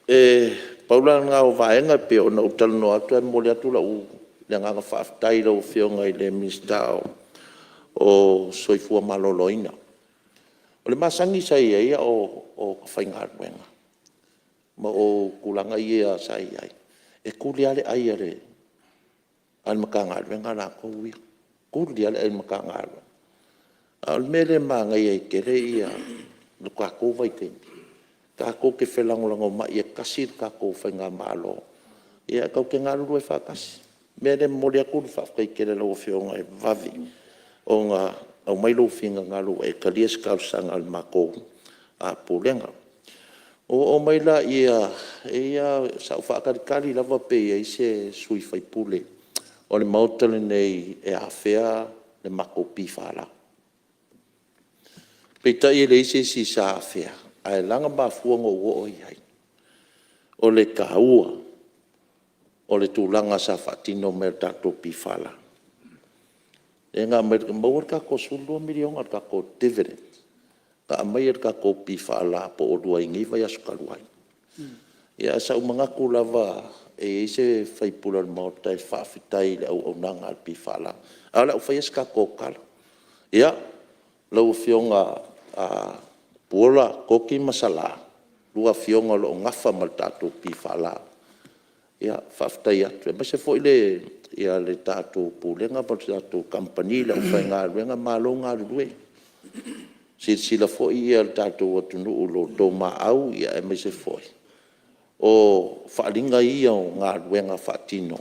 e pau la lena o vaega e pei ona ou talanoa atu ae momoli atu le agaga faafetai i lau Afioga i le Minisita o Soifua Maloloina. O le masani sa i ai a o faigaluega ma ou tulaga ia sa i ai, e tuli lava le ai a le Matagaluega latou ia, tuli lava le ai a le Matagaluega. A o le mea lea e manaia ai tele lo tatou vaitaimi, tatou te felagolagomai e tasi le tatou faigamalo tatou te galulue faatasi. O le mea lea e momoli atu le faafetai tele i lau Afioga e vave ona aumai lou finagalo ua e talia se talosaga a le matou Pulega. Ona ou oo mai lea, sa ou faatalitali lava pe i ai se sui usufono o le Maota lenei e afea le matou PFL. Peitai e leai se isi sa afea, ae ala ona mafua ona ou oo i ai, o le taua o le tulaga sa faatino mai e le tatou PFL. Lea na aumai, na maua le tatou $12 miliona i le tatou dividend na aumai e le tatou PFL po ua lua ai nei vaiaso talu ai. Ae sa ou manatu lava e i ai se sui usufono o le Maota e faafetai i le auaunaga a le PFL. Ae o le a ou faia se tatou tala. Ia, lau Afioga Tupuola Koti ma Sala, lua Afioga o lo o nafa ma le tatou PFL, ia, faafetai atu, aemaise foi le tatou Pulega ma le tatou kamupani, le aufaigaluega, malo galulue. Silasila foi le tatou atunuu i lo outou maau aemaise foi o faaaliga ia o galuega faatino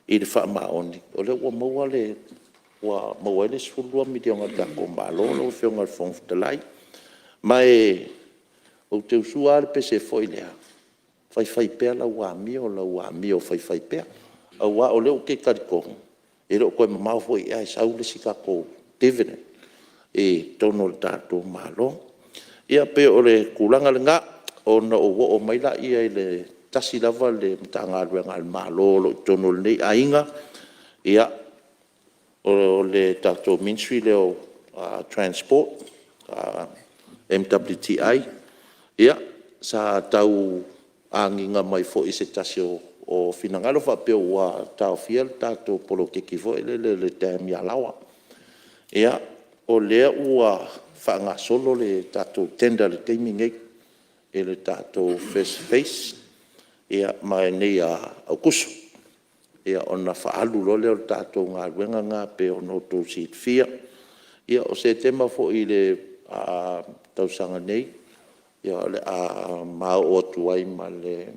i le faamaoni, o lea ua maua ai le $12 miliona a le tatou Malo lau Afioga i le Fofoga Fetalai. Ma ou te usua lava le pese foi lea, faifai pea lau amio, lau amio faifaipea, aua o lea ou te talitonu e le o toe mamao foi ae sau le isi tatou dividend i totonu o le tatou Malo. Ia pei o le tulaga lena. Ona ou oo mai lea i le tasi lava le Matagaluega a le Malo o lo o i totonu o lenei aiga, o le tatou Ministry lea o Transport, MWTI. Ia, sa tau agiga mai foi i se tasi o finagalo faapea ua taofia le tatou poloketi foi lele i le dam i Alaoa. Ia, o lea ua faagasolo le tatou tender i le taimi lenei i le tatou first phase, ma e nei ia Aokuso ona faaalu loa lea o le tatou galuega lena pei ona outou silafia. Ia o Setema foi i le tausaga nei, o le a ma oo atu ai ma le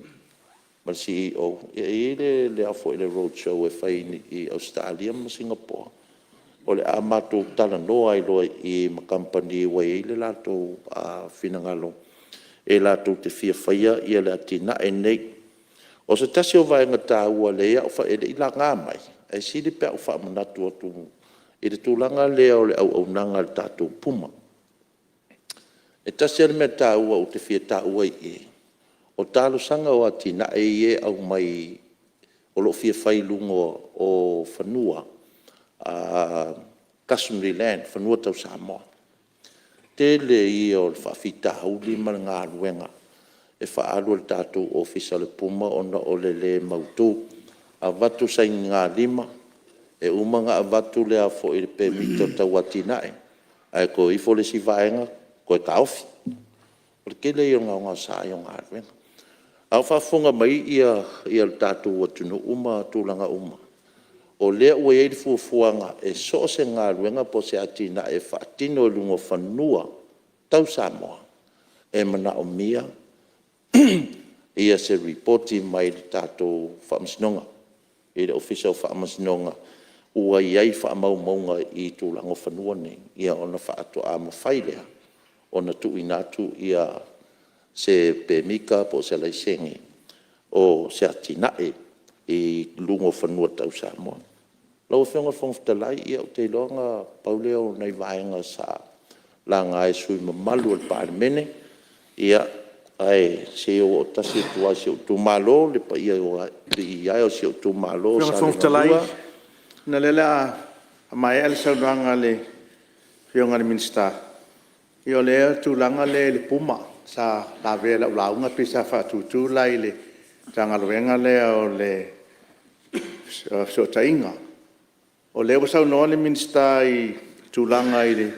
CEO, e i ai le road show e fai i Ausetalia ma Singapore, o le a matou talanoa ai loa i i ma kamupani ua i ai le latou finagalo e latou te fia faia le atinae lenei. O se tasi o vaega taua lea e le i laga mai, ae sili pe a ou faamanatu atu i le tulaga lea o le auaunaga a le tatou Puma. E tasi lava le mea taua ou te fia taua i i, o talosaga o atinae ia e aumai o lo o fia fai i luga o fanua, customary land, fanua tau Samoa. Tele ia o le faafitauli ma le galuega e faaalu e le tatou Ofisa o le Puma ona o le le mautu. Avatu sainigalima, e uma ona avatu le pemita tau atinae, ae toe o ifo le isi vaega toe taofi. O le tele ia o le gaogaosa ai o galuega. A o faafofoga mai le tatou atunuu ma tulaga uma, o lea ua i ai le fuafuaga e so o se galuega po o se atinae e faatino i luga o fanua tau Samoa, e manaomia se lipoti mai le tatou Faamasinoga, i le Ofisa o Faamasinoga ua i ai faamaumauga i tulaga o fanua nei, ona faatoa mafai lea ona tuuina atu se pemita po o se laisene o se atinae i luga o fanua tau Samoa. Lau Afioga i le Fofoga Fetalai, ou te iloa na pau lea o nai vaega sa laga e sui usufono mamalu o le Palemene. Ia, ae se i ou oo tasi atu lava i si ou itumalo, le paia e o si ou itumalo o Lau Afioga i le Fofoga Salega Fetalai, 2. ona o lea o le a maea le saunoaga a le Afioga i le Minisita, ia o le tulaga lea i le Puma sa lavea i lau lauga pei sa faatutu la i le Matagaluega lea o le Fesootaiga. O lea ua saunoa le Minisita i le tulaga i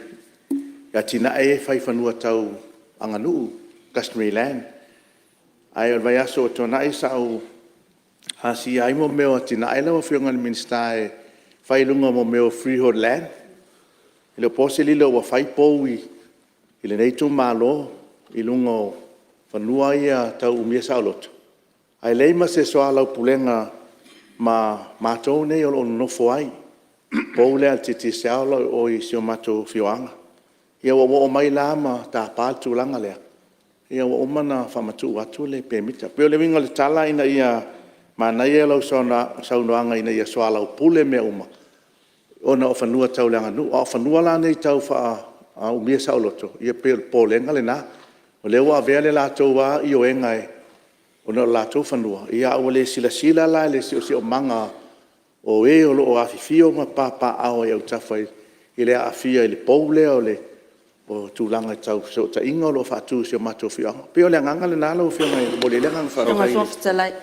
atinae ia e fai i fanua tau aganuu, customary land. Ae o le vaiaso ua tuanai sa ou asia ai mea o atinae lau Afioga i le Minisita e fai i luga o mea o freehold land. E le o po se lilo ua fai pou i lenei itumalo i luga o fanua ia tau umia saoloto, ae leai ma se soalaupulega ma matou nei o lo o nonofo ai, le pou lea a le Digicel o i si o matou afioaga. Ua ou oo mai la ma tapa le tulaga lea, ia ua uma ona faamatuu atu le pemita. E pei o le uiga o le tala ina ia manaia lau saunoaga ina ia soalaupule mea uma ona o fanua tau le aganuu. A o fanua la nei tau faaaumia saoloto, ia pei o le popolega lena, o lea ua avea le latou lava ioega ona o le latou fanua, ae ua le silasila la i le siosiomaga o e o lo o afifio ma papaaao ai autafa i le aafia i le pou lea o tulaga tau fesootaiga o lo o faatu i si o matou afioaga. E pei o le agaga lena lau Afioga e momoli ai le agaga faafetai.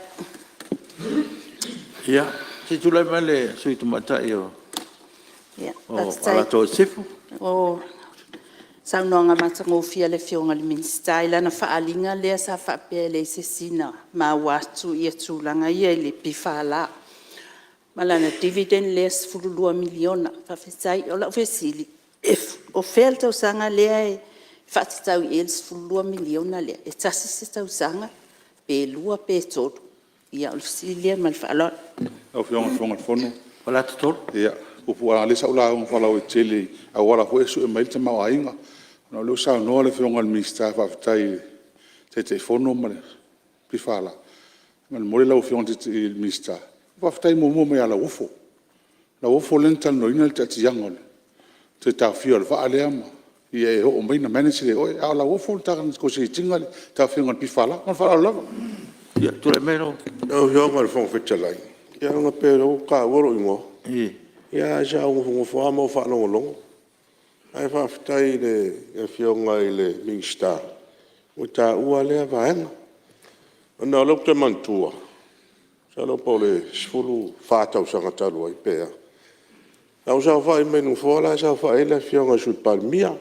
Ia, se i tulai mai le sui usufono tamaitai mo Alataua Sisifo. Faafetai mo le saunoaga matagofie a le Afioga i le Minisita i lana faaaliga lea sa faapea e leai se isi na maua atu tulaga ia i le PFL ma lana dividend lea e $12 miliona. Faafetai. O lau fesili, o fea le tausaga lea e faatatau i ai le $12 miliona lea? E tasi se tausaga pe lua pe tolu? Ia o le fesili lea ma le faaaloalo. Lau Afioga i le Fofoga Fetalai… Faleata 3. Ia, puupuu lava leaga o lea sa ou lauga faalauaitele i auala foi ia e sue mai ai le tamaoaiga. Ona o lea ua saunoa le Afioga i le Minisita faafetai i le Taitaifono ma le PFL. Faamolemole lau Afioga i le Minisita, faafetai muamua mai ia Lauofo, Lauofo lea na talanoaina le taatiaga o le toe taofia o le vaa lea ina ia e oo mai ona manage lea e oe. A o Lauofo na negotiate ina le taofiga o le PFL. Ma le faaaloalo lava. Ia, tulai mai lau… Lau Afioga i le Fofoga Fetalai, ia leaga pei o lea ua taua lou igoa. Ia ae sa ou nofonofo lava ma ou faalogologo. Ae faafetai i le Afioga i le Minisita ua taua lea vaega. Ona o lea ou te manatua, masalo po o le 14 tausaga talu ai pe a, na ou saofai mai le nofoa la e saofai ai le Afioga i le Sui Palemia.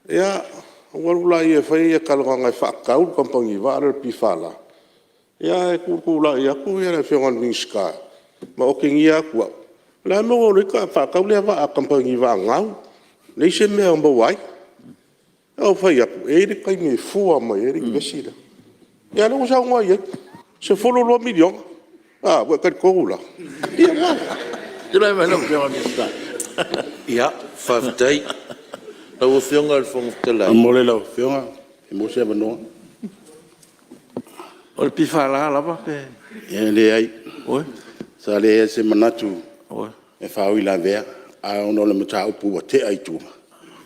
Ia, ou alu lea e fai talanoaga e faatau le kamupani vaa lea o le PFL, ae tutulai atu le Afioga i le Minisita ma otegia atu au, o le a le mea ua e alu ai faatau lea vaa i le kamupani vaa gau, leai se mea o maua ai. Ae ou fai atu, e i ai le taimi e fua mai ai le inives lea. Ia a o lea ua saunoa i ai, $12 miliona. A, ua e talitonu la? Ia. Ia, faafetai. Lau Afioga i le Fofoga Fetalai… Faamolemole lau Afioga pe maua se avanoa. O le PFL lava pe… E leai, sa leai lava se manatu e faauilavea, ae ona o le mataupu ua tea i tua,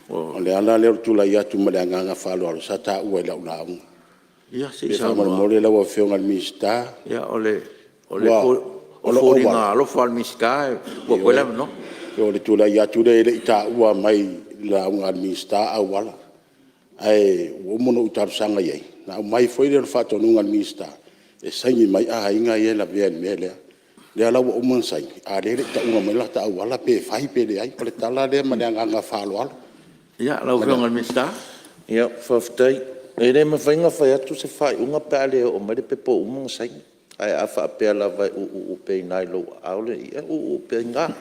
o le ala lea o le tulai atu ma le agaga faaaloalo sa taua i lau lauga. Ia se i Ia saunoa. faamolemole lau Afioga i le Minisita… Ia o foliga alofa o le Minisita e tuu atu ai le avanoa. Ioe, o le tulai atu lea e le i taua mai i le lauga a le Minisita auala, ae ua uma ona ou talosaga i ai, ona aumai foi lea o le faatonuga a le Minisita e saini mai aiga ia e lavea i le mea lea. O lea la ua uma ona saini a o lea e le i tauina mai lata auala pe fai pe leai. O le tala lea ma le agaga faaaloalo. Ia, lau Afioga i le Minisita. Ia, faafetai. E le mafai ona fai atu se faaiuga pe a le oo mai le pepa ua uma ona saini. Ae a faapea lava e uu pea i ina i lou aao, ia uu pea i ina.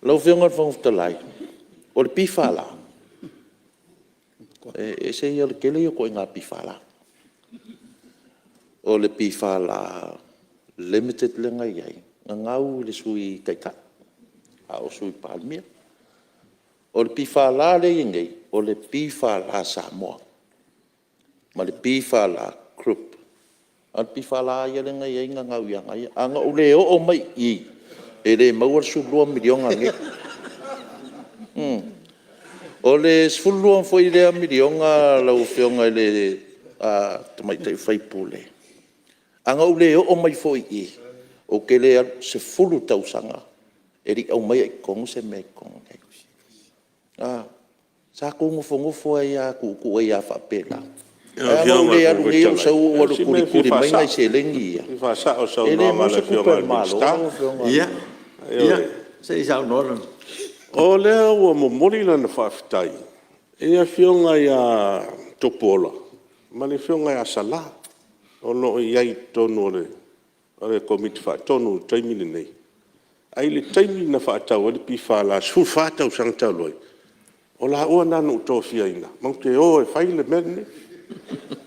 Lau Afioga i le Fofoga Fetalai, o le PFL, e ese ia o le tele ia o ituaiga PFL. O le PFL Limited lea na i ai, na gau i le Sui Taitai a o Sui Palemia. O le PFL lea e i ai nei, o le PFL Samoa ma le PFL Group. A o le PFL lava ia lea na i ai na gau ia ia. Ana ou le oo mai i i, e le maua le $12 miliona lenei. O le $12 foi lea miliona lau Afioga i le tamaitai sui usufono, ana ou le oo mai foi i i, ou te le alu, e 10 tausaga e le i aumaia i totonu se mea i totonu i nei. Sa outou nofonofo ai lava tuutuu ai lava faapena. Ae ana ou le alu nei ou sau ou alu e tulituli mai nai seleni ia, e le maua se tupe a le Malo lau Afioga. Ia, se i saunoa O lea ua momoli lana faafetai i le Afioga ia Tupuola ma le Afioga ia Sala o lo o i ai i totonu o le Komiti Faatonu i le taimi lenei. Ae i le taimi na faatau ai le PFL i le 14 tausaga talu ai, o laua na na ou tofiaina matou te o e fai le mea lenei.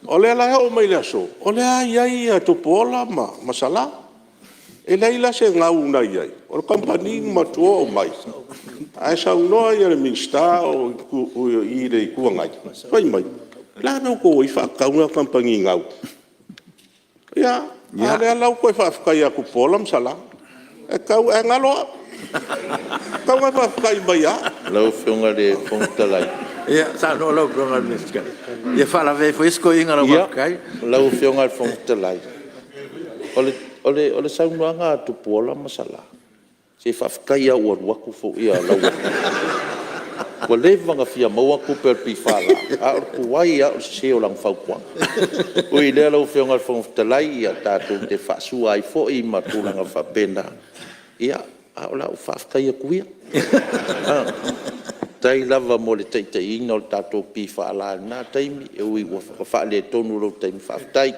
O lea la e oo mai le aso o lea e i ai Tupuola ma Sala. E leai la se gau na i ai, o le kamupani na matou o aumai, ae saunoa le Minisita o i i le Itu Agai, fai mai, o le a le mea ua outou o ai faatau lena kamupani gau? Ia, a o lea la ua toe faafetai ia Tupuola ma Sala. Ae galo au. E tatau ona e faafetai mai ia au. Lau Afioga i le Fofoga Fetalai… Ia saunoa lau Afioga i le Minisita, ia faalavelave ai foi si toeaina i lau faafetai. Lau Afioga i le Fofoga Fetalai, o le saunoaga a Tupuola ma Sala, se faafetai lava ua alu atu lauafu. Ua leva ona fia maua tupe a le PFL, a o le tuai lava o le sese o lana fautuaga. Ui i lea lau Afioga i le Fofoga Fetalai, ia tatou te faasua ai foi ma tulaga faapena, a o lau faafetai atu ia. Faafetai lava mo le taitaiina o le tatou PFL i lena taimi, e ui ua faaletonu i lou taimi, faafetai.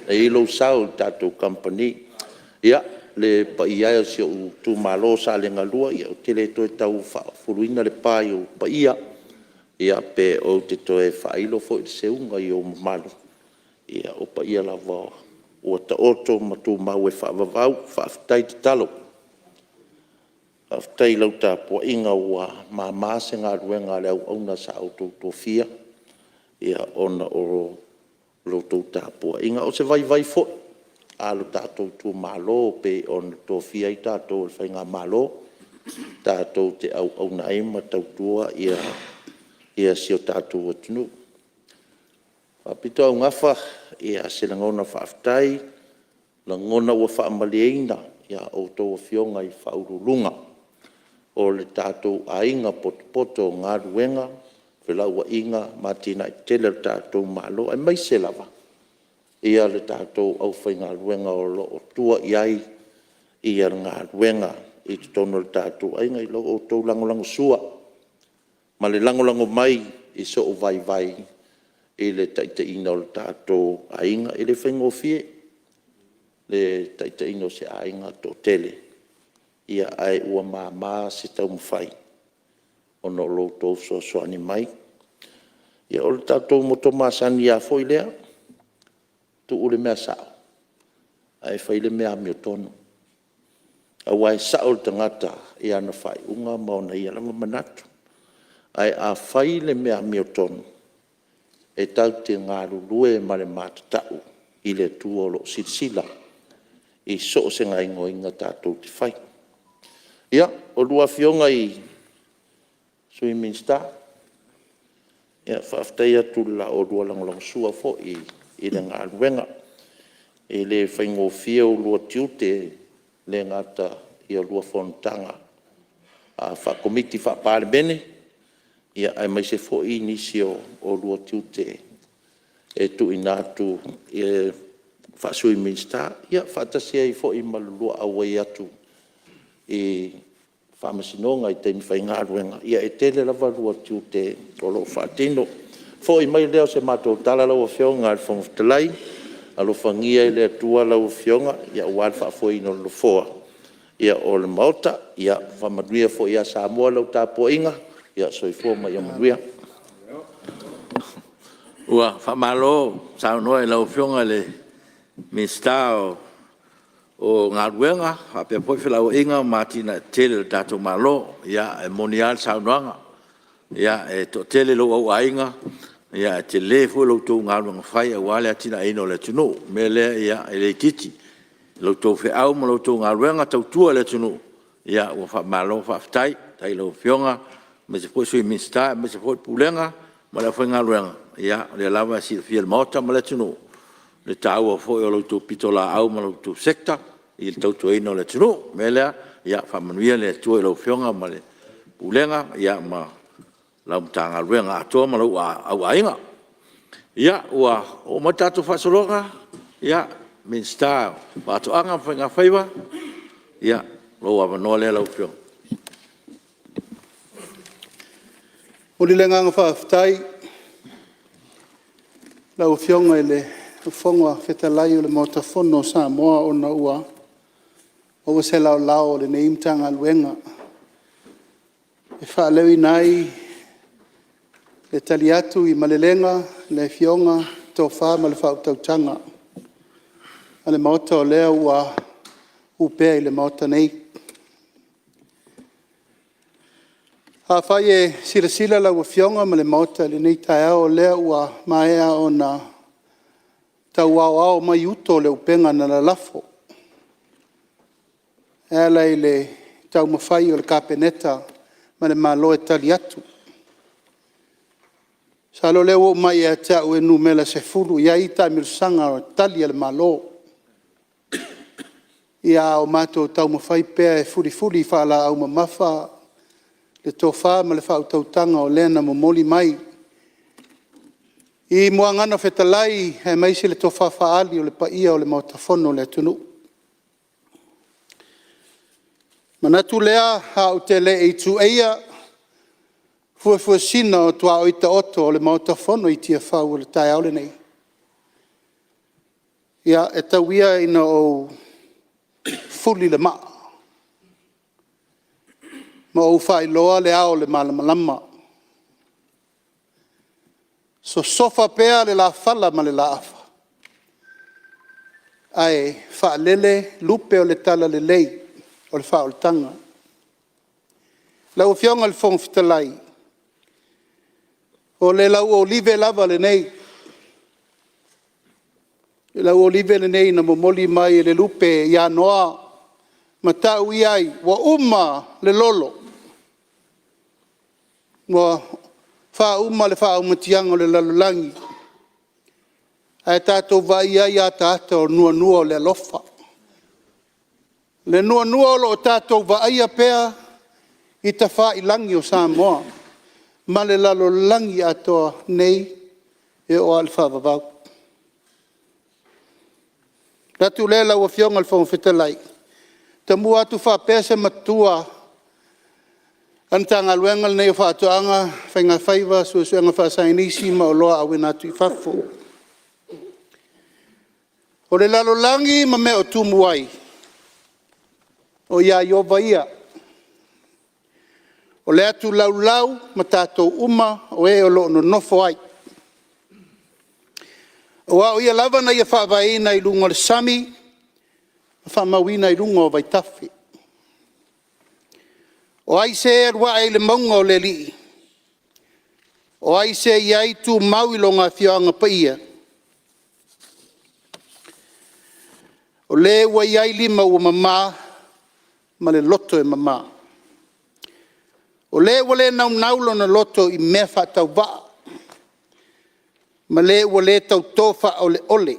Na i ai lou sao i le tatou kamupani. Ia, le paia e o si ou itumalo o Salega 2, ia ou te le toe tau faafuluina le pa i ou paia, pe ou te toe faailo foi le seuga i ou mamalu, ia o paia lava ua taoto ma tumau e faavavau. Faafetai tatalo, faafetai i lau tapuaiga ua mama se galuega a le auauna sa outou tofia ona o la outou tapuaiga. O se vaivai foi a lo tatou itumalo pei ona tofia ai tatou e le faigamalo tatou te auauna ai ma tautua si o tatou atunuu. E faapitoaugafa se lagona faafetai, lagona ua faamalieina a outou afioga i Ofisa Sili o Pulega o le tatou aiga potopoto o galuega, felauaiga ma atinae tetele a le tatou Malo, aemaise lava le tatou aufaigaluega o lo o tua i ai le galuega i totonu o le tatou aiga, i lo outou lagolagosua ma le lagolago mai i sou vaivai i le taitaiina o le tatou aiga. E le faigofie le taitaiina o se aiga toatele, ae ua mama se taumafai ona o lo outou fesoasoani mai. Ia o le tatou moto masani lava foi lea, tuu le mea sao ae fai le mea amiotonu, aua e sao le tagata i ana faaiuga ma ona ia lava manatu. Ae a fai le mea amiotonu, e tatou te galulue ma le matatau i le Atua o lo o silasila i so o se gaoioiga tatou te fai. Ia, a oulua Afioga i Sui Minisita, ia faafetai atu i la oulua lagolagosua foi i le galuega. E le faigofie oulua tiute, e le gata i a oulua fonotaga faa-Komiti Faa-Palemene, aemaise foi nisi o oulua tiute e tuuina atu faa-Sui Minisita, ia faatasi ai foi ma le lua auai atu i Faamasinoga i taimi faigaluega. Ia e tele lava o lua tiute o lo o faatino. Foi mai lea o se matou tala lau Afioga i le Fofoga Fetalai, alofagia e le Atua lau Afioga aua le faafoeina o le Nofoa o le Maota. Ia faamanuia foi ia Samoa lau tapuaiga. Soifua ma ia manuia. Ua faamalo saunoa i lau Afioga i le Minisita o Galuega faapea foi Felauaiga ma Atinae Tetele a le tatou Malo. E moni lava le saunoaga, e toatele lou au aiga ae tele foi la outou galuega fai aua le atinaeina o le atunuu. O le mea lea e le itiiti la outou feau ma la outou galuega tautua i le atunuu, ua faamalo faafetai. Faafetai i lau Afioga aemaise foi o Sui Minisita aemaise foi le Pulega ma le aufaigaluega, o lea lava e silafia e le Maota ma le atunuu le taua foi o la outou pitolaau ma la outou Sector i le tautuaina o le atunuu. O le mea lea, ia faamanuia le Atua i lau Afioga ma le Pulega ma lau Matagaluega atoa ma lou auaiga. Ia, ua oo mai le tatou faasologa i le Minisita o Faatoaga ma Faiga Faiva, ia o lou avanoa lea lau Afioga. Momoli le agaga faafetai i lau Afioga i le Fofoga Fetalai o le Maota Fono o Samoa ona ua maua se laolao o lenei Matagaluega e faaleoina ai le tali atu i malelega i le Afioga, le tofa ma le faautautaga a le Maota o lea ua opea i le Maota nei. Afai e silasila lau Afioga ma le Maota i lenei taeao o lea ua maea ona tau aoao mai uta o le upega na lalafo e ala i le taumafai o le Kapeneta ma le Malo e tali atu. Masalo o lea ua oo mai ia te au e numera 10 i ai taamilosaga o Tali a le Malo. Ia a o matou taumafai pea e fulifuli faalaau mamafa le tofa ma le faautautaga o lea na momoli mai i muagana fetalai aemaise le tofa faali o le paia o le Maota Fono o le atunuu. Ona manatu lea ae ou te le i tuueia fuefuesina o tuaoi taoto o le Maota Fono i Tiafau o le taeao lenei, ia e tau ia ina ou fuli le maa ma ou faailoa le ao o le malamalama, sosofa pea le lafala ma le laafa ae faalele lupe o le talalelei o le faaolataga. Lau Afioga i le Fofoga Fetalai, o le lauolive lava lenei, o le lauolive lenei na momoli mai e le lupe ia Noa ma tau i ai, ua uma le lolo, ua faauma le faaumatiaga o le lalolagi, ae tatou vaai i ai i ataata o nuanua o le alofa. Le nuanua o lo o tatou vaaia pea i tafailagi o Samoa ma le lalolagi atoa nei, e oo lava i le faavavau. Ona manatu lea lau Afioga i le Fofoga Fetalai, tamua atu faapea se matua a le Matagaluega lenei o Faatoaga, Faigafaiva, Suesuega Faasaienisi ma Oloa Auina atu i Fafo. O le lalolagi ma mea o tumu ai, o ia Ieova ia, o le atu laulau ma tatou uma o e o lo o nonofo ai. Aua o Ia lava na Ia faavaeina i luga o le sami ma faamauina i luga o vaitafe. O ai se e alu ae i le mauga o le Alii? O ai se e i ai tumau i Lona Afioaga Paia? O le ua i ai lima ua mama ma le loto e mama. O le ua le naunau lona loto i mea faatauvaa, ma le ua le tauto faaoleole,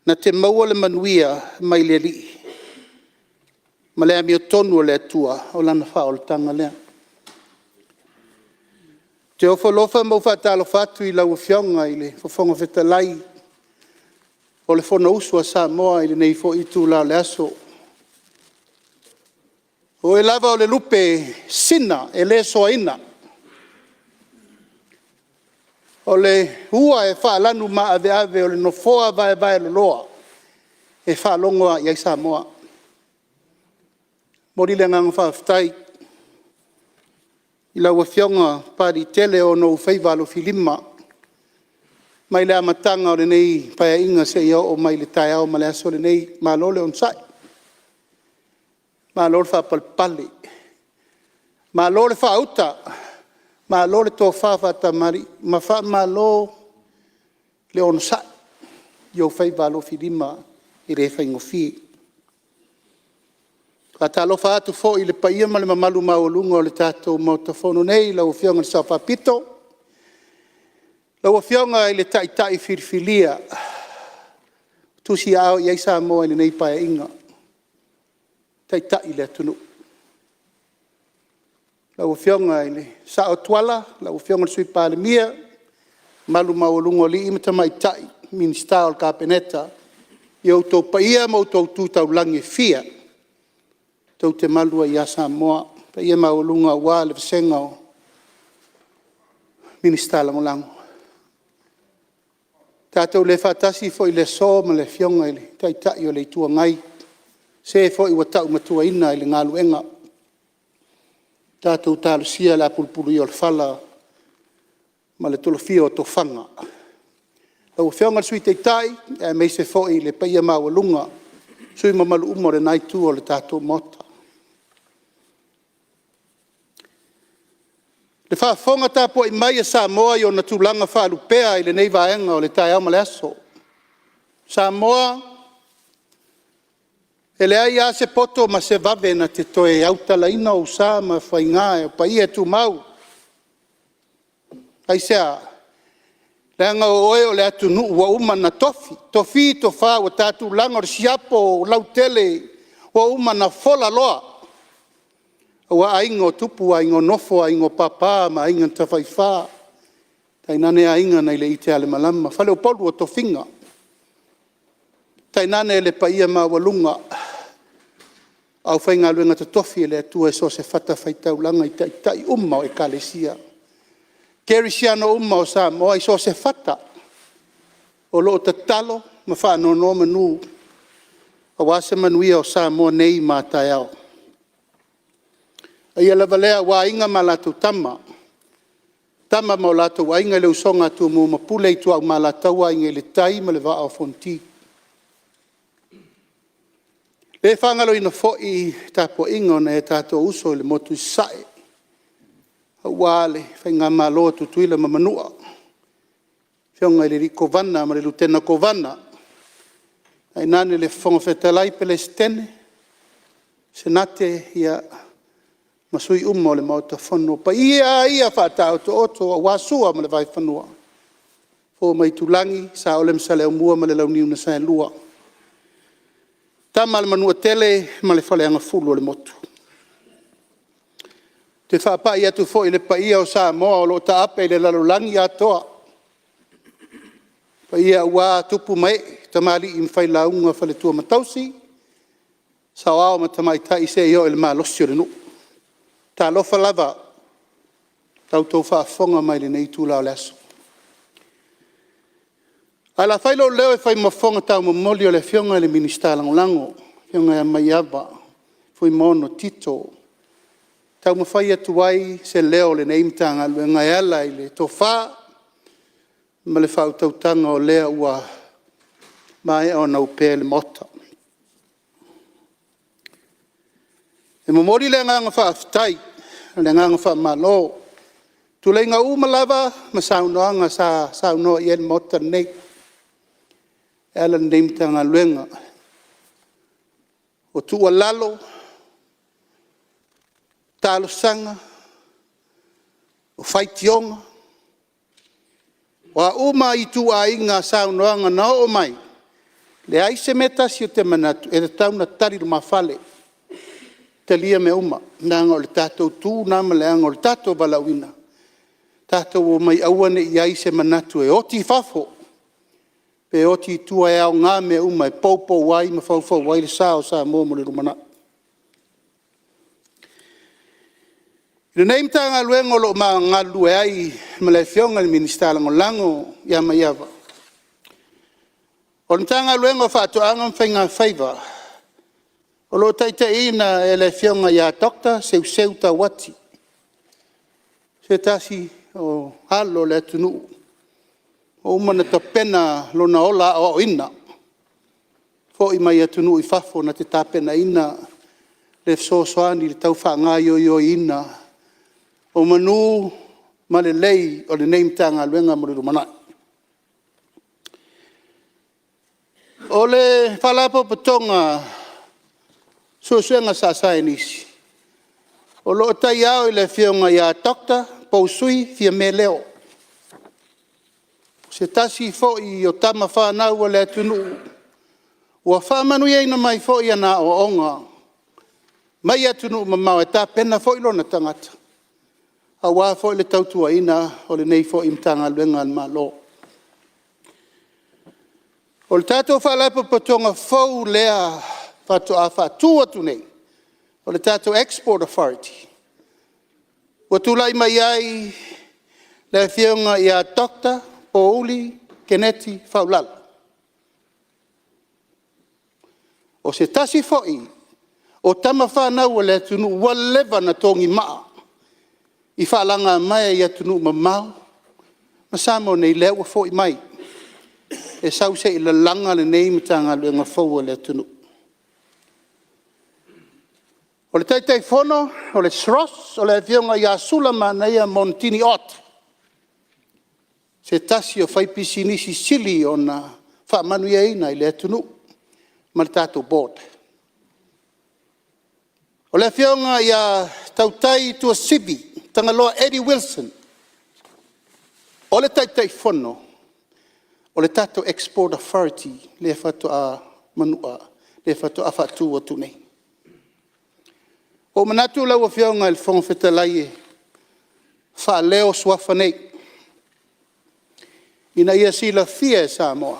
na te maua le manuia mai le Alii ma le amiotonu a le Atua o lana faaolataga lea. Ou te ofo alofa ma ou faatalofa atu i lau Afioga i le Fofoga Fetalai o le Fonousu a Samoa i lenei foi itula o le aso. O oe lava o le lupe sina e le soaina, o le ua e faalanumaaveve o le nofoa vaevaeloloa e faalogo lava i ai Samoa. E momoli le agaga faafetai i lau Afioga Papaliitele ona o ou faiva alofilima mai le amataga o lenei Paeaiga seia oo mai i le taeao ma le aso lenei. Malo le onosai, malo le faapalepale, malo le faauta, malo le tofa faatamalii ma faamalo le onosai i ou faiva alofilima e le faigofie. E faatalofa atu foi i le paia ma le mamalu maualuga o le tatou Maota Fono nei i lau Afioga i le Sao Faapito, lau Afioga i le Taitai filifilia ua tusiaao i ai Samoa i lenei Paeaiga e taitai le atunuu. Lau Afioga i le Sao Tuala, lau Afioga i le Sui Palemia, le mamalu maualuga o alii ma tamaitai Minisita o le Kapeneta i o outou paia ma outou tu taulagi e fia tou te malu ai ia Samoa. Le paia maualuga aua le vasega o Minisita Lagolago. Tatou te le faatasi foi i le aso ma le Afioga i le Taitai o le Itu Agai, o se foi ua taumatuaina i le galuega. Tatou talosia le apulupulu ia o le fala ma le tolofia o tofaga. Lau Afioga i le Sui Taitai aemaise foi le paia maualuga o sui usufono mamalu uma o lena Itu o le tatou Maota. Le faafofoga tapuai mai a Samoa i ona tulaga faalupea i lenei vaega o le taeao ma le aso. Samoa, e leai lava se poto ma se vave na te toe autalaina ou sa ma faiga o paia e tumau. Aisea? Leaga o oe o le atunuu ua uma ona tofi, tofi tofa ua ta tulaga o le siapo lautele ua uma ona fola loa, aua Aiga o Tupu, Aiga o Nofo, Aiga o Papa ma Aiga na Tafaifa, tainane Aiga nai le itialemalama, faleupolu o tofiga, tainane le paia maualuga o aufaigaluega totofi a le Atua i so o se fatafaitaulaga i Taitai uma o Ekalesia, kerisiano uma o Samoa i so o se fata o lo o tatalo ma faanonomanu aua se manuia o Samoa nei ma a taeao. O le paia lava lea aua Aiga ma latou Tama, Tama ma o latou Aiga, le usoga a Tumua ma Pule, Ituau ma Alataua, Aiga i le Tai ma le Vaa o Fonoti. E le faagaloina foi le tapuaiga a nai o tatou uso i le motu i Sasae, aua le faigamalo a Tutuila ma Manua, le Afioga i le Kovana ma le Lutena Kovana, tainane le Fofoga Fetalai, Peresetene, Senate ma sui usufono uma o le Maota Fono. O paia lava ia faataotooto aua Sua ma le Vaifanua, Fofo ma Aitulagi, Saole ma Saleaaumua ma le Launiu na Saelua, Tama a le Manuatele ma le Faleagafulu o le motu. Ou te faapai atu foi i le paia o Samoa o lo o taape i le lalolagi atoa, paia aua tupu ma ee, tamalii ma failauga, faletua ma tausi, saoao ma tamaitai seia oo i le malosi o le nuu. Talofa lava i la outou faafofoga mai i lenei itula o le aso. Ae o le a fai lou leo e fai ma fofoga taumomoli o le Afioga i le Minisita Lagolago, le Afioga ia Maiava Fuimaono Tito, e taumafai atu ai se leo o lenei Matagaluega e ala i le tofa ma le faautautaga o lea ua maea ona opea i le Maota. E momoli le agaga faafetai ma le agaga faamalo i tuleiga uma lava ma saunoaga sa saunoa i ai le Maota lenei e ala i lenei Matagaluega. O tuualalo, talosaga, o faitioga, o a uma ituaiga saunoaga na oo mai, e leai se mea e tasi ou te manatu e tatau ona tali lumafale, e talia mea uma, leaga o le tatou tu lena ma le aga o le tatou valaauina, tatou omai aua ne i i ai se manatu e oti i fafo pe oti i tua, e aoga mea uma e poupou ai ma faufau ai le sa o Samoa mo le lumanai. I lenei Matagaluega o lo o ma galulue ai ma le Afioga i le Minisita Lagolago ia Maiava, o le Matagaluega o Faatoaga ma Faigafaiva, o lo o taitaiina e le Afioga ia Dr. Seuseu Tauati, o se tasi o alo o le atunuu ua uma ona tapena lona ola aoaoina, foi mai atunuu i fafo na te tapenaina le fesoasoani i le tau faagaoioiina o manu ma lelei o lenei Matagaluega mo le lumanai. O le Faalapotopotoga o Suesuega Faasaienisi, o lo o taiao e le Afioga ia Dr. Pousui Fiame Leo, o se tasi foi o tama fanau a le atunuu ua faamanuiaina mai foi i ana aoaoga mai atunuu mamao e tapena foi lona tagata aua foi le tautuaina o lenei foi Matagaluega a le Malo. O le tatou Faalapotopotoga fou lea faatoa faatu atu nei, o le tatou Export Authority, ua tulai mai ai Le Afioga ia Dr. Pouli Keneti Faulalo. O se tasi foi o tama fanau a le atunuu ua leva ona togimaa i faalagamaea i atunuu mamao ma Samoa nei, lea ua foi mai e sau se i lalaga lenei Matagaluega fou a le atunuu. O le Taitaifono o le SROS o le Afioga ia Sulamanaia Monitini Ott. O se tasi o faipisinisi sili ona faamanuiaina i le atunuu ma le tatou board. O le Afioga ia Tautai Tuasivi Tagaloa Eddie Wilson, o le Taitaifono o le tatou Export Authority lea faatoa manua, lea faatoa faatu atu nei. Ua ou manatu lau Afioga i le Fofoga Fetalai e faaleo suafa nei, ina ia silafia e Samoa,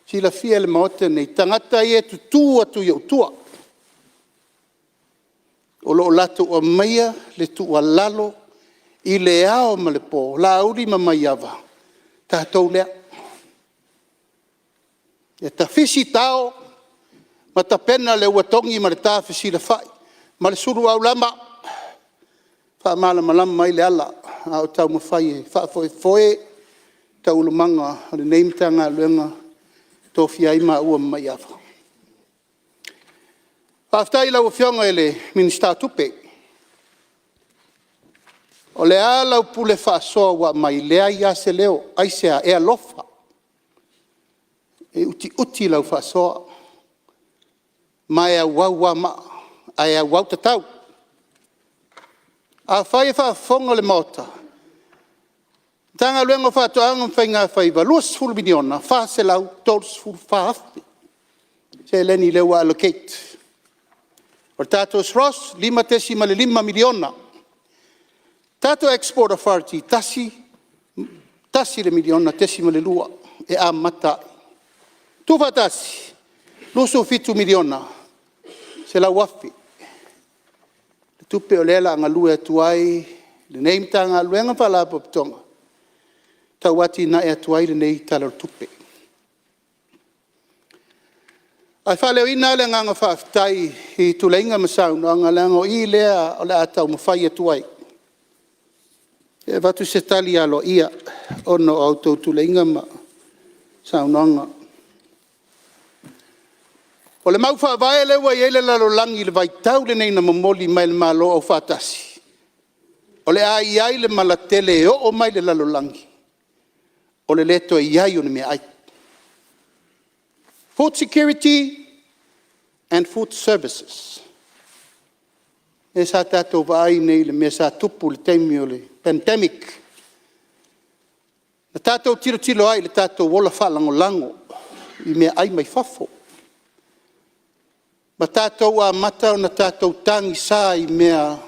silafia e le Maota lenei, tagata ia e tutu atu i ou tua, o lo o latou aumaia le tuualalo i le ao ma le po, Laauli ma Maiava, o tatou lea. E tafisi tao ma tapena le ua togi ma le ta fesilafai ma le sulu aulama e faamalamalama ai le ala a o taumafai e faafoefoe taualumaga o lenei Matagaluega na tofia ai maua ma Maiava. Faafetai i lau Afioga i le Minisita o Tupe, o le a lau pule faasoa ua aumai? E leai lava se leo. Aisea? E alofa, e utiuti lau faasoa, ma e auau lava maa, ae auau tatau. Afai e faafofoga le Maota, Matagaluega o Faatoaga ma Faigafaiva, $20 miliona, 434 afe seleni lea ua allocate. O le tatou SROS, $5.5 miliona. Tatou Export Authority, $1.2 miliona e amata ai. Tuufaatasi, $27 miliona, 100 afe le tupe o lea o le a galue atu ai lenei Matagaluega ma Faalapotopotoga e tauatiae atu ai lenei Tala o le Tupe. Ae faaleoina le agaga faafetai i tuleiga ma saunoaga, leaga o i lea o le a taumafai atu ai e avatu se tali aloaia ona o a outou tuleiga ma saunoaga. O le mau faavae lea ua i ai le lalolagi i le vaitau lenei na momoli mai e le Malo Aufaatasi, o le a i ai le mala tele e oo mai i le lalolagi, o le le toe i ai o ni meaai, food security and food services. Lea sa tatou vaai nei i le mea sa tupu i le taimi o le pandemic, na tatou tilotilo ai i le tatou ola faalagolago i meaai mai fafo, ma tatou amata ona tatou tagisa i mea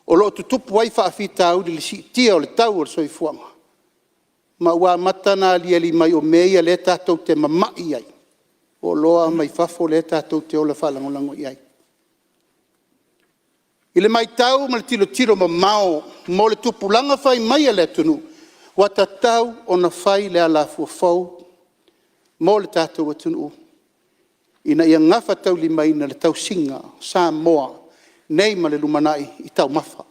o lo o tutupu ai faafitauli i le siitia o le tau o le soifuaga, ma ua amata ona aliali mai o mea ia o lea tatou te mamai ai, o oloa mai fafo lea tatou te ola faalagolago i ai. I le matau ma le tilotilo mamao mo le tupulaga fai mai a le atunuu, ua tatau ona fai le alafua fou mo le tatou atunuu ina ia gafataulimaina le tausiga o Samoa nei ma le lumanai i taumafa.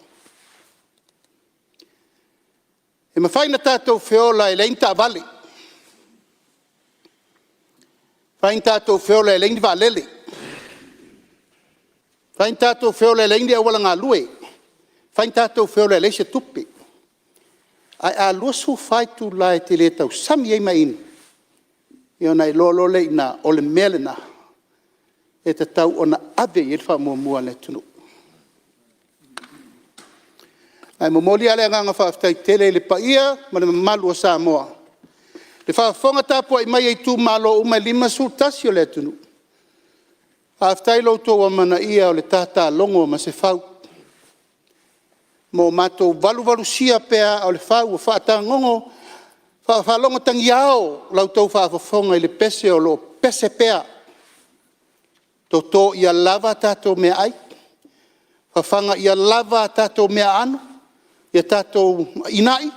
E mafai ona tatou feola e leai ni taavale, e mafai ona tatou feola e leai ni vaalele, e mafai ona tatou feola e leai ni auala galue, e mafai ona tatou feola e leai se tupe, ae a 24 itula e te le tausami ai ma inu, ia ona e iloa loa lea i ina, o le mea lena e tatau ona ave i ai le faamuamua a le atunuu. Ae momoli lava le agaga faafetai tele i le paia ma le mamalu o Samoa i le faafofoga tapuai mai a itumalo uma e 51 o le atunuu, faafetai i lo outou amanaia o le ta logo ma Sefau ma o matou valuvalusia pea aa o le fau o faatagogo faalogotagiao la outou faafofoga i le pese o lo o pese pea, toto ia lava a tatou meaai, fafaga ia lava a tatou meaaano, Ia tatou inai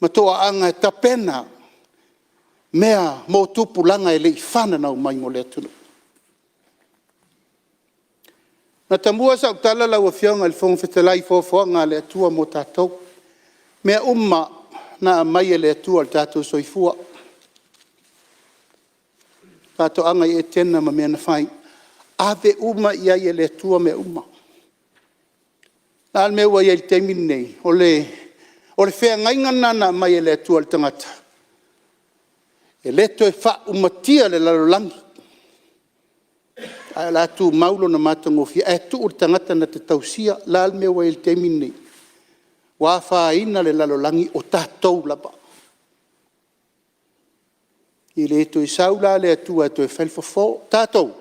ma toaaga e tapena mea mo tupulaga e le i fananau mai mo le atunuu. Na tamua sau tala lau Afioga i le Fofoga Fetalai i foafoaga a le Atua mo tatou. O mea uma na aumai e le Atua i lo tatou soifua, faatoaga i Etena ma mea na fai, ave uma i ai e le Atua mea uma. O le a le mea ua i ai i le taimi lenei? O le feagaiga lena na aumai e le Atua i le tagata, e le toe faaumatia e le lalolagi, ae o le a tumau lona matagofie, ae tuu le tagata na te tausia. O le a le mea ua i ai i le taimi lenei? Ua afaina le lalolagi, o tatou lava. E le toe sau la le Atua e toe fai le fofo. O tatou,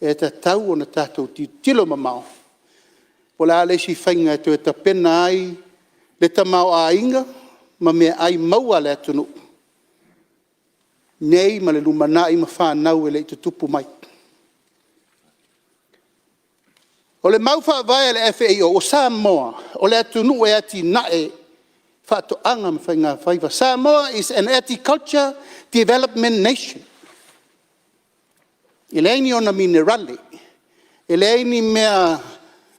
e tatau ona tatou tilotilo mamao po o le a le isi faiga e toe tapena ai le tamaoaiga ma meaai maua a le atunuu nei ma le lumanai ma fanau e le i tutupu mai. O le mau faavae a le FAO, o Samoa o le atunuu e atinae e faatoaga ma faigafaiva. Samoa is an agriculture development nation. E leai ni ona minerale, e leai ni mea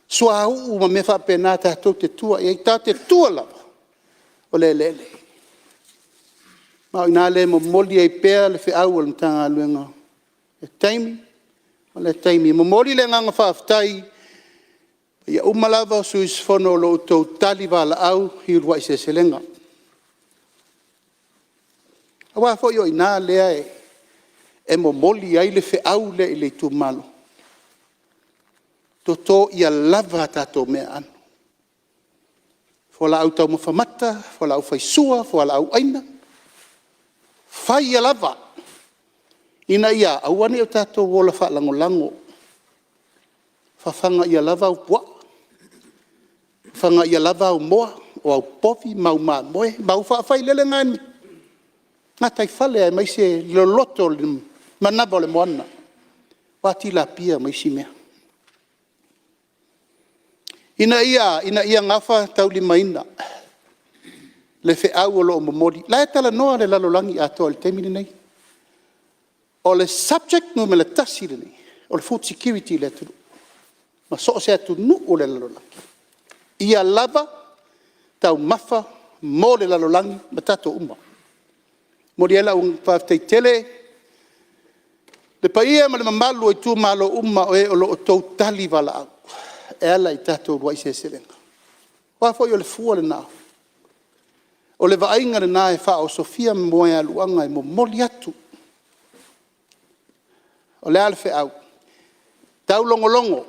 suauu ma mea faapena tatou te tua i ai, tatou te tua lava o le eleele. Ma o i ina lea e momoli ai pea le feau a le Matagaluega i lea taimi ma lea taimi. E momoli le agaga faafetai i paia uma lava o sui usufono o lo o outou tali valaau i uluai seleselega. Aua foi o i ina lea e momoli ai le feau lea i le itumalo, toto ia lava a tatou meaaano, fualaau taumafa mata, fualaau faisua, fualaau aina, fai ia lava, ina ia aua ne i o tatou ola faalagolago, fafaga ia lava au puaa, fafaga ia lava au moa, o au povi ma au mamoe ma au faafailelega e gataifale aemaise le loloto o le manava o le moana, aua tilapia ma isi mea. Ina ia gafataulimaina le feau o lo o momoli. O la e talanoa le lalolagi atoa i le taimi lenei. O le subject numera 1 lenei, o le food security i le atunuu ma so o se atunuu o le lalolagi, ia lava taumafa mo le lalolagi ma tatou uma. E momoli ai lau faafetai tele i le paia ma le mamalu o itumalo uma o e o lo o outou tali valaau e ala i tatou uluai seleselega. Aua foi o le fua lena, o le vaaiga lena e faaosofia moegaluaga e momoli atu. O le a le feau? Taulogologo,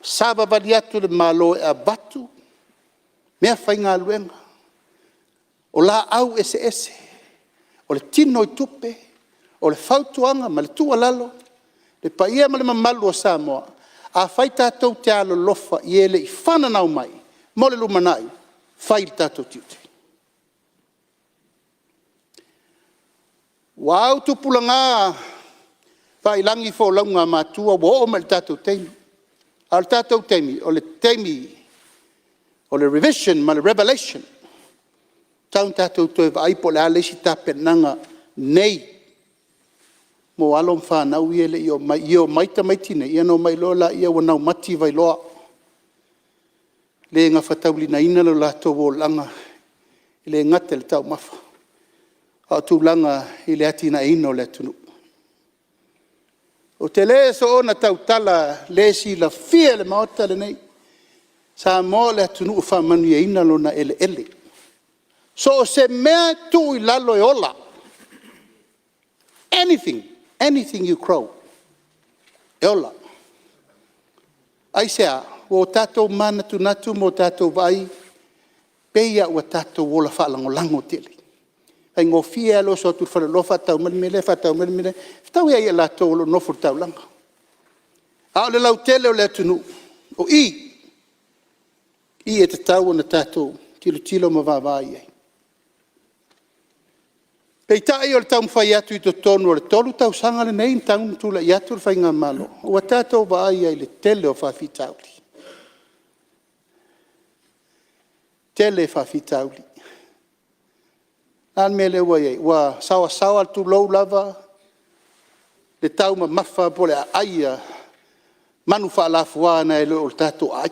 savavali atu le Malo e avatu meafaigaluega, o laau eseese, o le tinoitupe, o le fautuaga ma le tuualalo le paia ma le mamalu o Samoa, afai tatou te alolofa i e e le i fananau mai mo le lumanai, fai lo tatou tiute. Ua autupulega faiilagi folauga a matua ua oo mai i le tatou taimi, a o le tatou taimi, o le taimi o le revision ma le revelation. E tatau ona tatou toe vaai po o le a le isi tapenaga nei mo alo ma fanau ia e le i oo mai. Ia omai tamaiti nei ona omai loa lea ua naumati vailoa, le gafataulimaina lo latou olaga, e le gata i le taumafa, a o tulaga i le atinaeina o le atunuu. Ou te le soona tautala le silafia e le Maota lenei, o Samoa o le atunuu e faamanuiaina lona eleele. So o se mea e tuu i lalo e ola, anything, anything you grow, e ola. Aisea? Ua tatou manatunatu ma o tatou vaai, pei lava ua tatou ola faalagolago tele. E faigofie lava le oso atu i le faleoloa faatau mai le mea lea faatau mai le mea lea, fetaui lava ia latou o lo o nofo i le taulaga. A o le lautele o le atunuu, o i e tatau ona tatou tilotilo ma vaavaai i ai. Peitai o le taumafai atu i totonu o le 3 tausaga lenei talu ona tulai atu le faigamalo, ua tatou vaai ai i le tele o faafitauli. Tele faafitauli. O le a le mea lea ua i ai? Ua saoasaoa tulou lava, le taumamafa po o le aai a manu faalafua nai lo le tatou aai.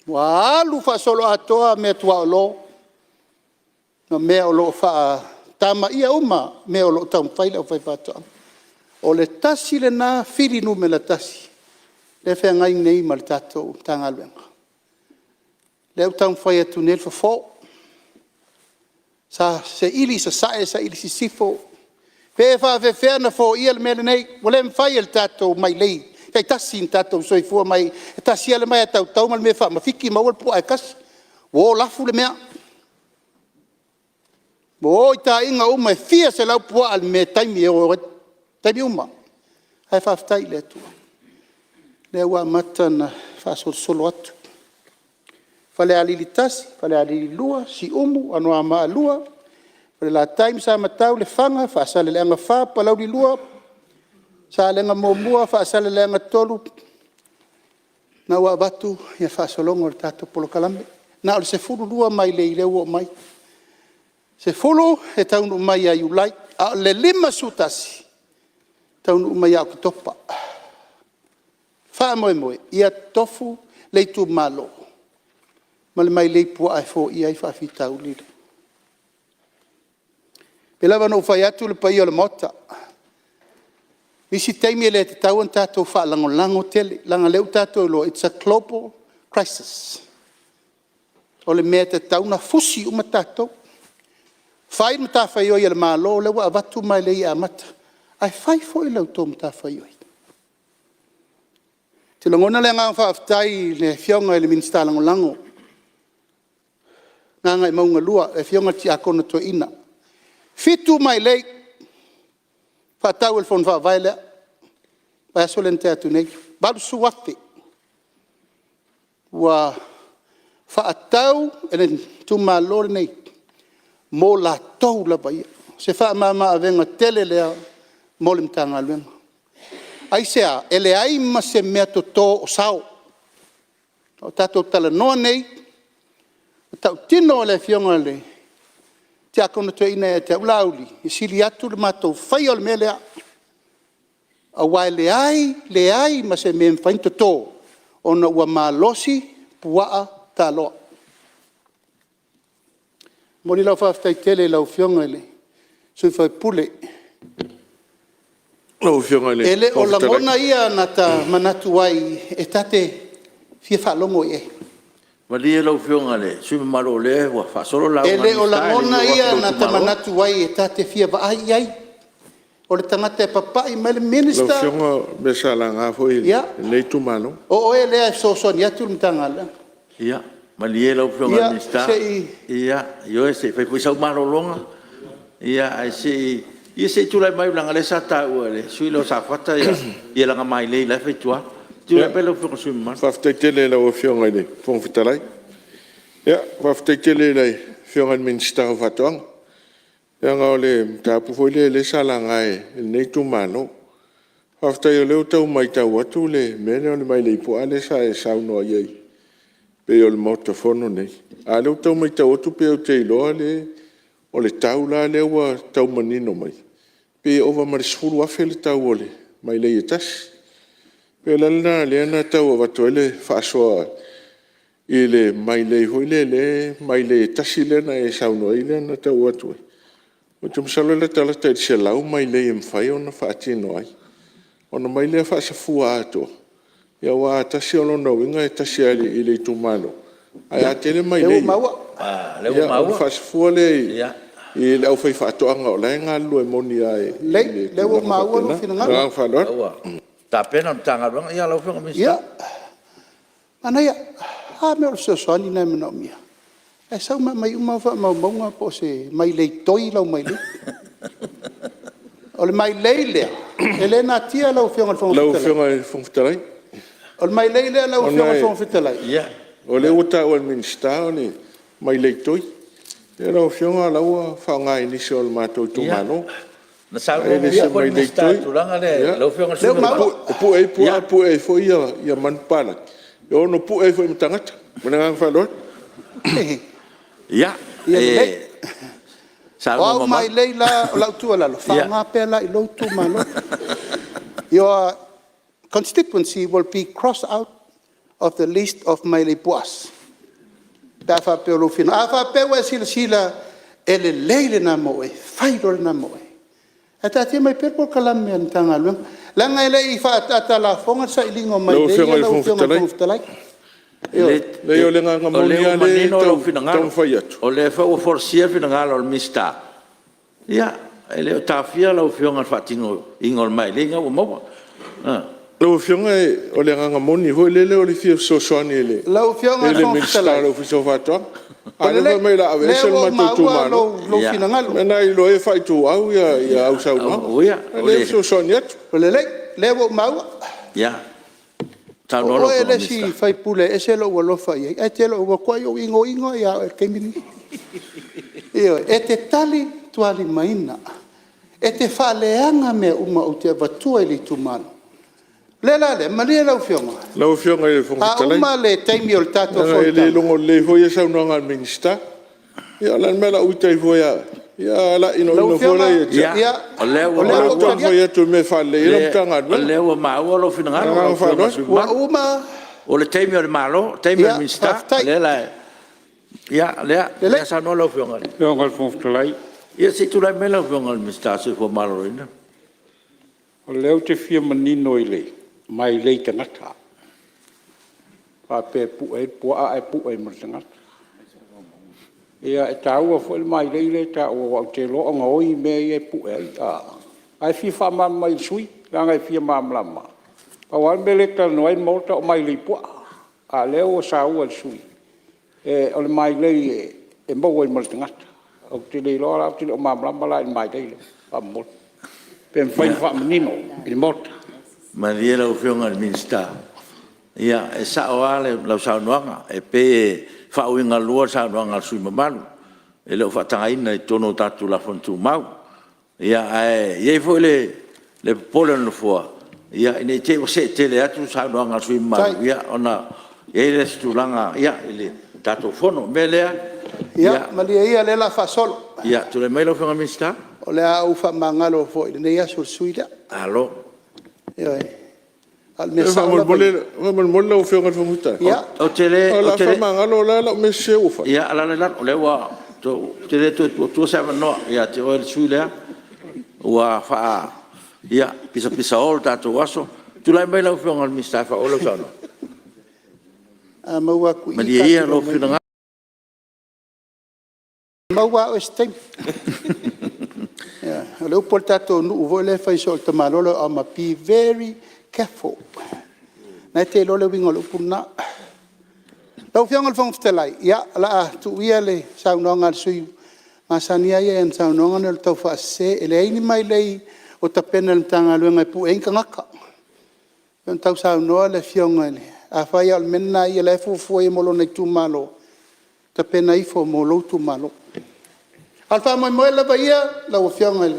Ua alu faasoloatoa meatuaolo ma mea o lo o faatamaia uma mea o lo o taumafai le aufaifaatoaga. O le tasi lena fili numera tasi lea e feagai nei ma le tatou Matagaluega, lea ua taumafai atu nei le fofo. Sa saili i sasae saili i sisifo, pe faapefea ona foia le mea lenei. Ua le mafai e le tatou mailei taitasi ona tatou soifua mai ai, e tasi lava le maea tautau ma le mea e faamafiki maua le puaa e tasi. Ua o lafu le mea, ua o i taaiga uma e fia selau puaa i le taimi e o ai, taimi uma. Ae faafetai i le Atua o lea ua amata ona faasolosolo atu. Falealili 1, Falealili 2, Siumu, Anoamaa 2, Falelatai ma Samatau, Lefaga, Faasaleleaga 4, Palauli 2, Salega 1, Faasaleleaga 3, lena ua avatu le faasologa o le tatou polokalame. Na o le 12 mailei lea ua oo mai, 10 e taunuu mai ia Iulai, a o le 51 e taunuu mai ia Oketopa. Faamoemoe ia tofu le itumalo ma le mailei puaa e foia ai faafitauli. E pei lava ona ou fai atu le paia o le Maota, o isi taimi e le tatau ona tatou faalagolago tele, leaga o lea ua tatou iloa it's a global crisis. O le mea e tatau ona fusi uma tatou, fai le matafaioi a le Malo lea ua avatu mailei e amata, ae fai foi la outou matafaioi. Ou te lagona le agaga faafetai i le Afioga i le Minisita Lagolago o Gagaemauga 2, le Afioga i le Tiakono Toeaina. 7 mailei faatau e le fono faavae lea, vaiaso lea na tea atu nei, $80,000 ua faatau e le itumalo lenei mo latou lava ia. O se faamama avega tele lea mo le Matagaluega. Aisea? E leai ma se meatoto o sao. A o tatou talanoa nei, e tautino le Afioga i le Tiakono Toeaina ia te au, Laauli, e sili atu le matou faia o le mea lea, aua e leai, leai ma se mea e mafai ona toto ona ua malosi puaa taloa. E momoli lau faafetai tele i lau Afioga i le sui usufono. Lau Afioga i le E le o Fofoga Fetalai… lagona ia na ta manatu ai e ta te fia faalogo i ai. Malie lau Afioga i le sui usufono mamalu o lea ua faasolo le lauga E a le le o Minisita e le i lagona oo atu i ia lou na ta itumalo. manatu ai ta te fia vaai i ai. O le tagata e papai mai le Lau Minister… Afioga o mea sa laga foi e Ia, lenei itumalo. o oe lea e fesoasoani atu le Matagaluega. Ia, malie lau Afioga i le Ia Minisita, se i… ioe, se i fai foi sau malologa. Ae se i tulai mai leaga o lea sa taua e le sui usufono lea o Safata lana mailei la e fai i tua. Tulai mai lau Afioga i le sui usufono mamalu. Faafetai tele i lau Afioga i le Fofoga Fetalai. Faafetai tele i le Afioga i le Minisita o Faatoaga, leaga o le mataupu foi lea sa laga e lenei itumalo. Faafetai o lea ua tau matau atu le mea lea o le mailei puaa lea sa e saunoa i ai i pei o le Maota Fono lenei, a o lea ua tau matau atu pei ou te iloa o le tau la lea ua tau manino mai, pei e ova ma le $10,000 le tau o le mailei e tasi. E pei o le ala lena o lea na tau avatu ai le faasoa i le mailei foi lea mailei e tasi lea na e saunoa i ai lea na tau atu ai, ou te masalo e latalata i le 100 mailei e mafai ona faatino ai, ona aumai lea faasafua atoa, aua a tasi o lona uiga e tasi lava i le itumalo, ae a tele Lea ua mailei maua. ia, ona faasafua lea i le aufaifaatoaga o la e galulue moni lava i Lelei, o lea tulaga ua maua lou faapena. Ma le finagalo. agaga faaaloalo. Lea ua tapena le Matagaluega. Ia lau Afioga i le Ia, Minisita. manaia. A mea o le fesoasoani lena e manaomia. Ae sau ma aumai uma au faamaumauga po o se mailei toi lau mailei. O le mailei lea, e le natia lau Afioga i le Fofoga Lau Fetalai. Afioga i le Fofoga Fetalai, O le mailei lea lau ona Afioga i le Fofoga Fetalai… o lea ua taua e le Minisita o le mailei toi. Ia lau Afioga o la e ua faaaoga e nisi o le matou itumalo. Na Ae saunoa le o muamua se foi le mailei Minisita i toi. le tulaga lea lau Afioga i le Lea sui ua usufono mamalu. maua. E pue ai puaa, pue ai foi manupapalagi, E ono pue ai foi ma tagata. Ma le agaga faaaloalo. Ia Ia lelei, o saunoa au mamalu. mailei la, o lau tuualalo, faaaoga pea la i lou itumalo. Your constituency will be crossed out of the list of mailei puaa pe a faapea o lou finagalo. A faapea ua e silasila e lelei lena mo oe, fai loa lena mo oe. Ae taatia mai pea le polokalame a le Matagaluega, leaga e le i faataata lafoga le sailiga o Lau mailei Afioga i le lau Fofoga Afioga i le Fetalai, Fofoga Fetalai. Ioe. Leai o le agaga O moni lea ua lava lea e manino lou tau finagalo, taumafai atu. o lea foi ua folasia le finagalo o le Minisita, ia e le o taofia lau Afioga i le faatinoina o le mailei lena ua maua. Lau Afioga o le agaga moni foi lele o le fia fesoasoani i le Lau Afioga i le Fofoga Minisita Fetalai, o le Ofisa o Faatoaga, a ua o lea e lelei, fai mai o le a o lea aveese le ua ou matou maua itumalo. lou finagalo. O le mea lena ailoga e faaituau au saunoaga. Auia O lea e fesoasoani atu. Ua lelei, o lea ua ou maua. Saunoa O lau oe Afioga i le le isi Minisita. sui usufono e ese lou alofa i ai, ae te le o, ua matuai ou igoino lava ia oe i le taimi lenei. Ioe, e te talitualimaina, e te faaleaga mea uma ou te avatua i le itumalo. O le ala lea, malie lau Afioga, Lau Afioga i le Fofoga a Fetalai, uma le taimi o le tatou leaga e le fonotaga. logo lelei foi ia saunoaga a le Minisita. Ia o le a le mea o le a ou ita ai fua ia oe? Ia a Lau inoino fua la Afioga, ia te au? ia, O lea o ua O lea lea ua ou ou te maua, tali taumafai atu. atu i mea e faalelei ai lau o Matagaluega. lea ua maua lou Ma le finagalo lau agaga Afioga i le faaaloalo. sui usufono Ua mamalu. uma. O le taimi o le Malo, o le taimi o le Ia, Minisita. O faafetai. lea la e… Lelei. Ia saunoa lau Afioga i le… Lau Afioga i le Fofoga Fetalai… Ia se i tulai mai lau Afioga i le Minisita o le Soifua Maloloina. O lea ou te fia manino i le mailei tagata, faapea e pue ai le puaa ae pue ai ma le tagata. Ia e taua foi le mailei lea e taua aua ou te iloa e gaoi mea ia e pue ai a… Ae fia faamalamalama i le sui usufono leaga e fia malamalama. Pau lava le mea lea e talanoa ai le Maota o mailei puaa, a o lea ua saua e le sui usufono o le mailei e maua ai ma le tagata. Ou te le iloa la, ou te le o malamalama la i le mailei lea faamolemole, pe mafai ona faamanino i le Maota. Malie lau Afioga i le Minisita, ia e sao lava lau saunoaga, e pei e faauigalua le saunoaga a le sui usufono mamalu, e le o faatagaina i totonu o tatou Tulafono Tumau. Ae i ai foi le popole o le Nofoa ina ne i te i ua see tele atu le saunoaga a le sui usufono mamalu Faafetai. ona i ai lea o se tulaga i le tatou Fono. O le mea lea… Ia malie ia o lea o le a faasolo. Ia tulai mai lau Afioga i le Minisita. O le a ou faamagalo foi i lenei aso i le sui usufono lea. Malo. Ioe. A o le mea sao lava ia… Faamolemole lau Afioga i le Fofoga Fetalai, Ou te le… O le a faamagalo o le a lau mea sese ua fai? Ia alaala i lalo, o lea ua ou te le toe tuu atua se avanoa ia te oe le sui usufono lea ua faapisapisao le tatou aso. Tulai mai lau Afioga i le Minisita e faaauau lau saunoaga. A maua atu i i, Malie ia lou finagalo. E maua lava oe i se taimi. Ioe. O le upu a le tatou nuu foi lea e fai soo e le tamaloa lea o Auma, be very careful. O lena e te iloa le uiga o le upu lena. Lau Afioga i le Fofoga Fetalai, ia o le a tuu ia le saunoaga a le sui usufono, e masani lava ia i ana saunoaga o le taufaasese. E leai ni mailei o tapena e le Matagaluega e pue ai ni tagata. E pei ona tau saunoa le Afioga i le… Afai lava o le mea lena a ia o la e fuafua i ai mo lona itumalo, tapena ifo mo lou itumalo. A o le faamoemoe lava ia lau Afioga i le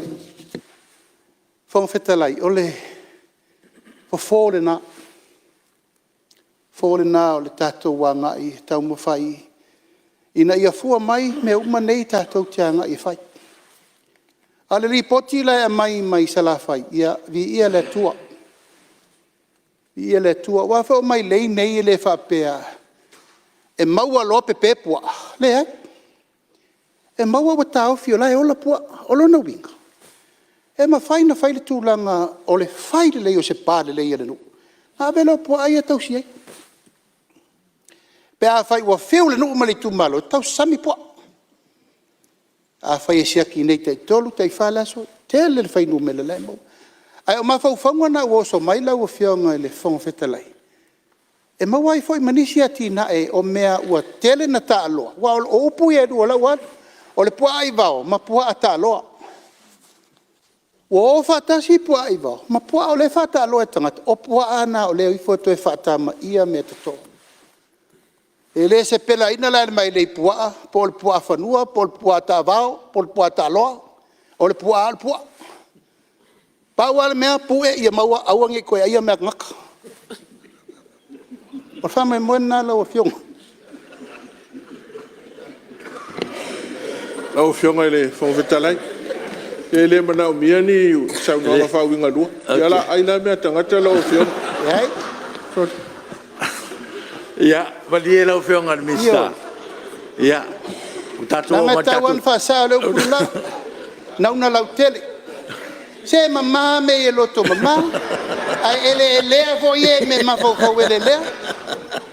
Fofoga Fetalai, o le fofo lena, o le fofo lena o le tatou agai e taumafai ina ia fua mai mea uma nei tatou te agai e fai. A o le lipoti la e aumai mai Salafai, ia viia le Atua, viia le Atua. Aua foi o mailei nei e le faapea e maua loa pepe puaa, leai. E maua ua taofi o la e ola puaa. O lona uiga, e mafai ona fai le tulaga o le fai lelei o se pa lelei a le nuu ona ave lea o puaa ia e tausi ai. Pe afai ua fiu le nuu ma le itumalo e tausasami puaa. Afai e siaki nei tai 3 tai 4 le aso, tele le fuainumera la e maua. Ae o mafaufauga na ua oso mai lau Afioga i le Fofoga Fetalai, e maua ai foi ma nisi atinae o mea ua tele ina taaloa, aua o upu ia e lua o la e ua alu, o le puaa aivao ma puaa taaloa. Ua o faatasi puaa aivao ma puaa o lea e faataaloa e tagata, o puaa na o lea e o ifo toe faatamaia meatoto. E le sepeaina la e le mailei puaa po o le puaa fanua po o le puaa taavao po o le puaa taaloa, o le puaa lava o le puaa. Pau lava le mea, pue ia maua aua ne i toe aia mea a tagata. O le faamoemoe lena lau Afioga. Lau Afioga i le Fofoga Fetalai, pe le manaomia ni saunoaga faauigalua. Ia o le a ai la mea a tagata lau Afioga. Leai. Ia malie lau Afioga i le Minisita, ua tatou oo Leaga e tatau lava ona faasao le upu le la, nauna lautele. Se e mama mea i le loto mama, ae eleelea foi e i mea e mafaufau eleelea.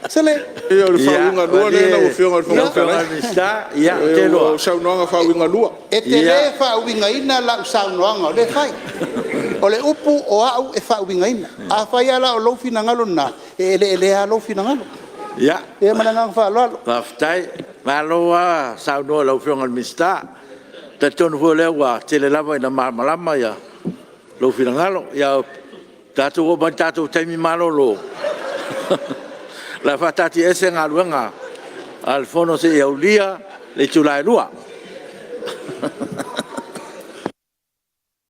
Sole! Ia o le faauigalua lea lau Afioga i le Fofoga Fetalai. O saunoaga faauigalua. E te le faauigaina lau saunoaga o lea e fai. O le upu o au e faauigaina. Afai lava la o lou finagalo lena, e eleelea lava lou finagalo. Ia ma le agaga faaaloalo. Faafetai. Malo lava saunoa i lau Afioga i le Minisita. E talitonu foi o lea ua tele lava ina malamalama lou finagalo. Ia, tatou oo mai i le tatou taimi malolo, o le a faataatiaese Galuega a le Fono seia aulia le itula e 2:00.